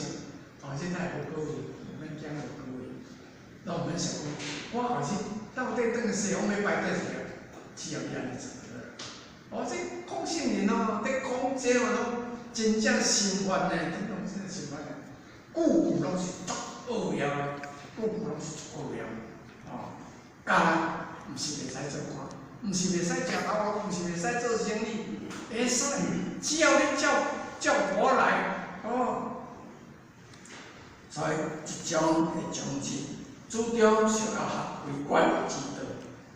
哦，這才會無果位，毋免驚無果位。攏毋免想講，我後日到底轉西方欲拜佗一個，只要你按呢做就好。哦，這講聖人哦，咧講這哦，攏真正心煩呢，真正真心煩的，句句攏是足奧妙的，句句攏是足奧妙。哦，教咱毋是袂使做官，毋是袂使食頭路，毋是袂使做生意，會使，只要你照照我來，哦。所以這章的宗旨，主張想要學為官之道，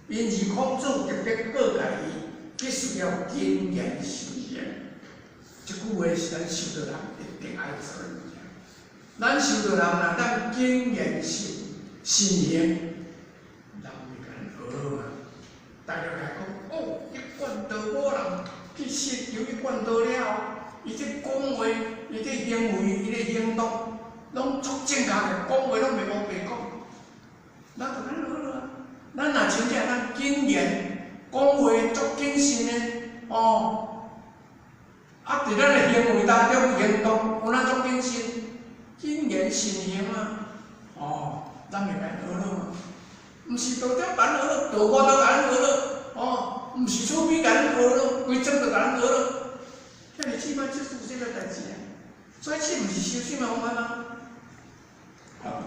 因而孔子特別告誡伊，必須要謹言慎行。這句話是咱修道人一定愛做的物件。咱修道人若當謹言慎慎行，人會共咱學好嘛。大家來講，哦，一貫道某人，其實有一貫道了後，伊這講話、伊這行為、伊這行動，攏足正確的，講話攏袂烏白講。咱就按呢好啊。咱若真正咱謹言講話足謹慎的，哦，啊，佇咱的行為當中行動有咱足謹慎，謹言慎行啊，哦，咱會共學好嘛。毋是道長共咱學好，道外都共咱學好，哦，毋是厝邊共咱學好，規莊都共咱學好。兄弟姊妹，這是這個代誌啊，所以這毋是修心的方法嗎？好，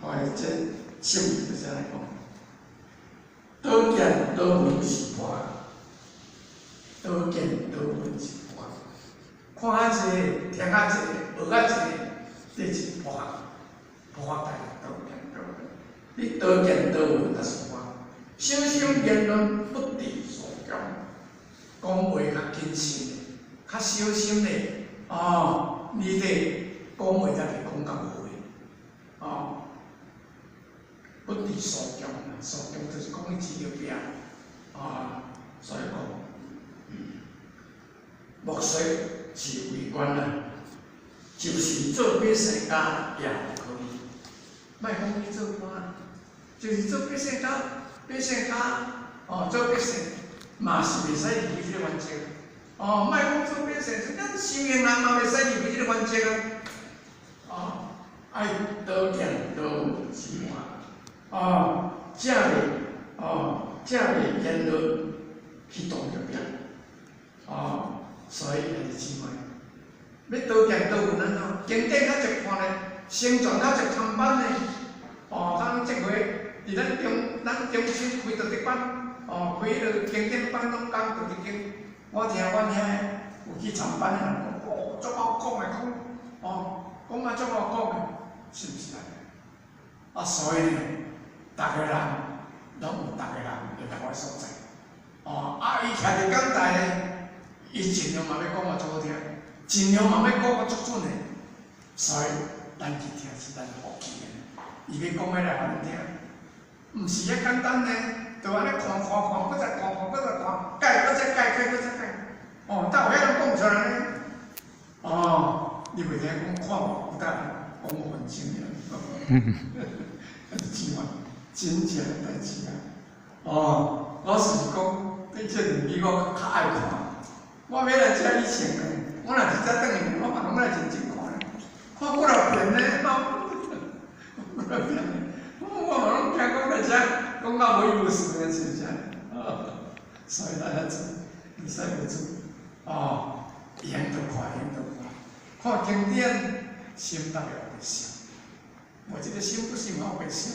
好，這聖人就是按呢講，多見多聞是破，多見多聞是破，看較濟，聽較濟，學較濟，這是破，破代多見多聞。你多見多聞就是破，小心言論不致喪恭，講話較謹慎的，較小心的，哦，你這講話才袂講到誤會，哦，不致喪恭，喪恭就是講伊治著病，啊，所以講，莫說是為官啦，就是做百姓家也可以，莫講去做官，就是做百姓家，百姓家，哦，做百姓嘛是袂使離開這個原則。哦，莫講做百姓，咱修行人嘛袂使離開這個原則啊。哦，愛多見多聞是破，哦，才袂哦，才袂言論去動著病。哦，所以兄弟姊妹，欲多見多聞按怎？經典較濟看咧，聖傳較濟參班咧。哦，咱這回佇咱中心開道德班，哦，開彼个經典班攏講道德經。我聽阮遐有去參班的人講，哦，足好講的講，哦，講啊足好講的，是毋是按呢？啊，所以呢，逐个人攏有逐个人會曉的所在。哦，啊，伊徛佇講台咧，伊盡量嘛欲講予足好聽，盡量嘛欲講予足準的，所以咱去聽是咱福氣的。伊欲講彼來予咱聽，毋是遐簡單呢，就按呢看看看，閣再看看，閣再看，改，閣再改，改，閣再改。哦，哪有遐人講出來呢？哦，你袂聽講看無有當講5分鐘爾，是嘛？真正的代誌啊！哦，老實講，對這兩語我較愛看。我欲來遮以前呢，我若是才轉來，我嘛攏愛認真看咧，看幾若遍呢，吼，幾若遍呢，我嘛攏驚講來遮講到無意思呢，是毋是？所以咱愛做，會使無做。哦，用就看，用就看，看經典，心內會想，無這个心不心嘛會想。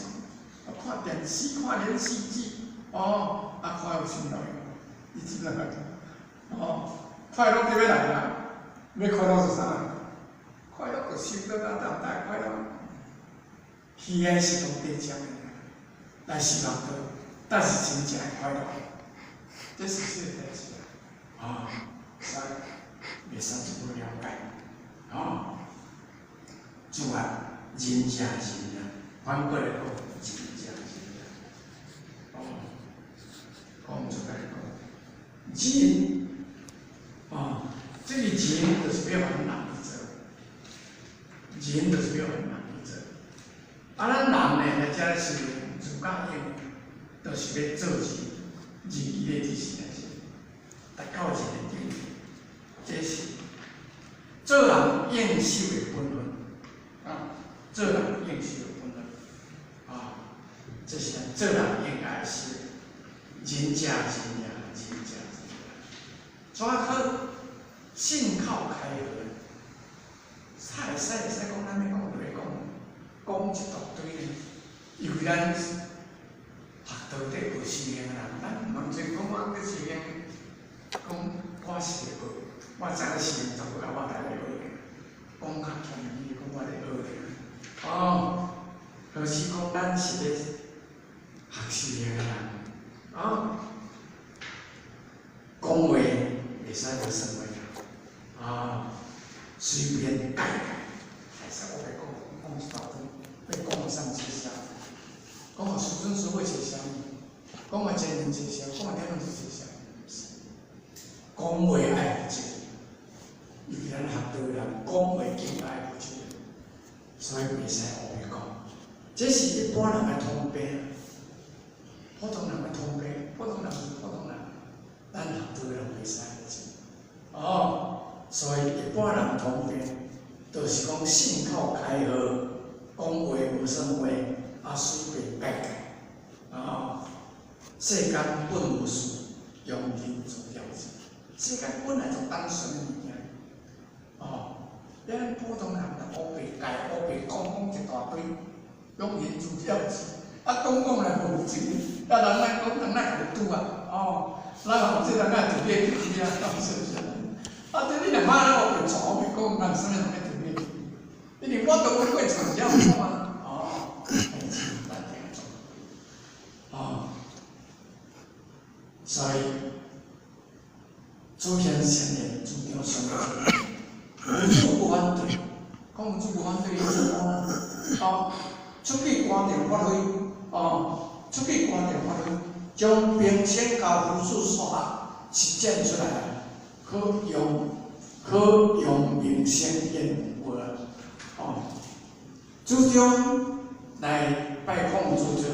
看電視，看連續劇，哦，啊看有心內，你知影無？哦，快樂佇欲來啊？欲快樂是啥？快樂就心內啊，當大快樂。魚仔是講短暫的，來是人道，但是真正的快樂，這是這個代誌啊！啊，所以袂使做無了解，哦，主啊，仁者仁啊，反過來講，仁者仁啊，哦，講出來講，仁，哦，這個仁就是欲予人去做，仁就是欲予人去做。啊，咱人呢來遮是自教用，就是欲做仁，仁義禮智信的是，達到仁的境界，這是做人應守的本分，啊，做人應守的本分，啊，這是咱做人應該守的，仁者仁也，仁者仁也。怎好信口開河？會使會使講，咱欲講就欲講，講一大堆呢。因為咱學道底學修行的人，咱毋通做講我去修行，講我是咧學，我知影修行十個我來咧學，講較謙虛，講我咧學爾。哦，就是講咱是咧學修行的人，啊，講話袂使無算話，啊，隨便改改，會使我欲講講一大堆，欲講予啥人介紹？講予師尊師父介紹，講予前人介紹，講予點樣介紹？講話愛負責，尤其咱學道的人，講話更愛負責，所以袂使烏白講。這是一般人的通病，普通人的通病，普通人是普通人，咱學道的人袂使按呢。哦，所以一般人通病，就是講信口開河，講話無算話，啊隨便改改，啊，世間本無事，庸人自擾之。世間本來就單純的物件，哦，咱普通人就烏白改、烏白講講一大堆，庸人自擾之。啊，講講來無錢，啊，人來講，人來共你拄啊，哦，咱有這人來拄你去啊，是不是？啊，這你若罵咱烏白錯、烏白講，人啥物人欲拄你去？因為我都會過錯，了講啊，哦，代誌咱定做，哦，所以祖先善言主張上無主不反對，講無主無反對，伊做啊，哦，出去官場發揮，哦，出去官場發揮，將兵仙交夫子所學實踐出來，可用可用名聲顯無啊，哦，主張來拜孔子做學，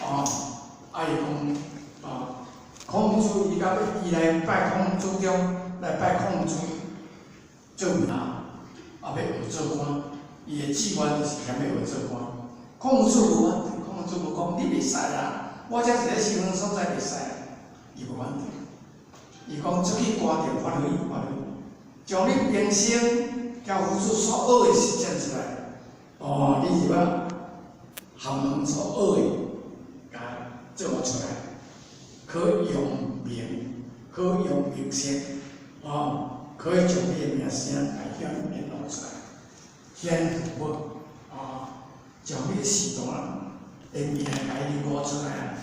哦，啊伊講，哦，孔子伊到尾伊來拜孔主張來拜孔子做門啊，啊欲學做官，伊的志願就是踮欲學做官。孔子無反對，孔子無講你袂使啦，我這是咧修行所在袂使啦，伊無反對。伊講出去官場發揮發揮，將你平生交夫子所學的實踐出來。哦，你入啊學門所學的，共做出來，可揚名，可揚名聲，哦，可以將你的名聲來顯顯露出來，顯富哦，將你的仕途的名來流露出來，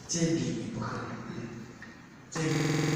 這未必不可。這。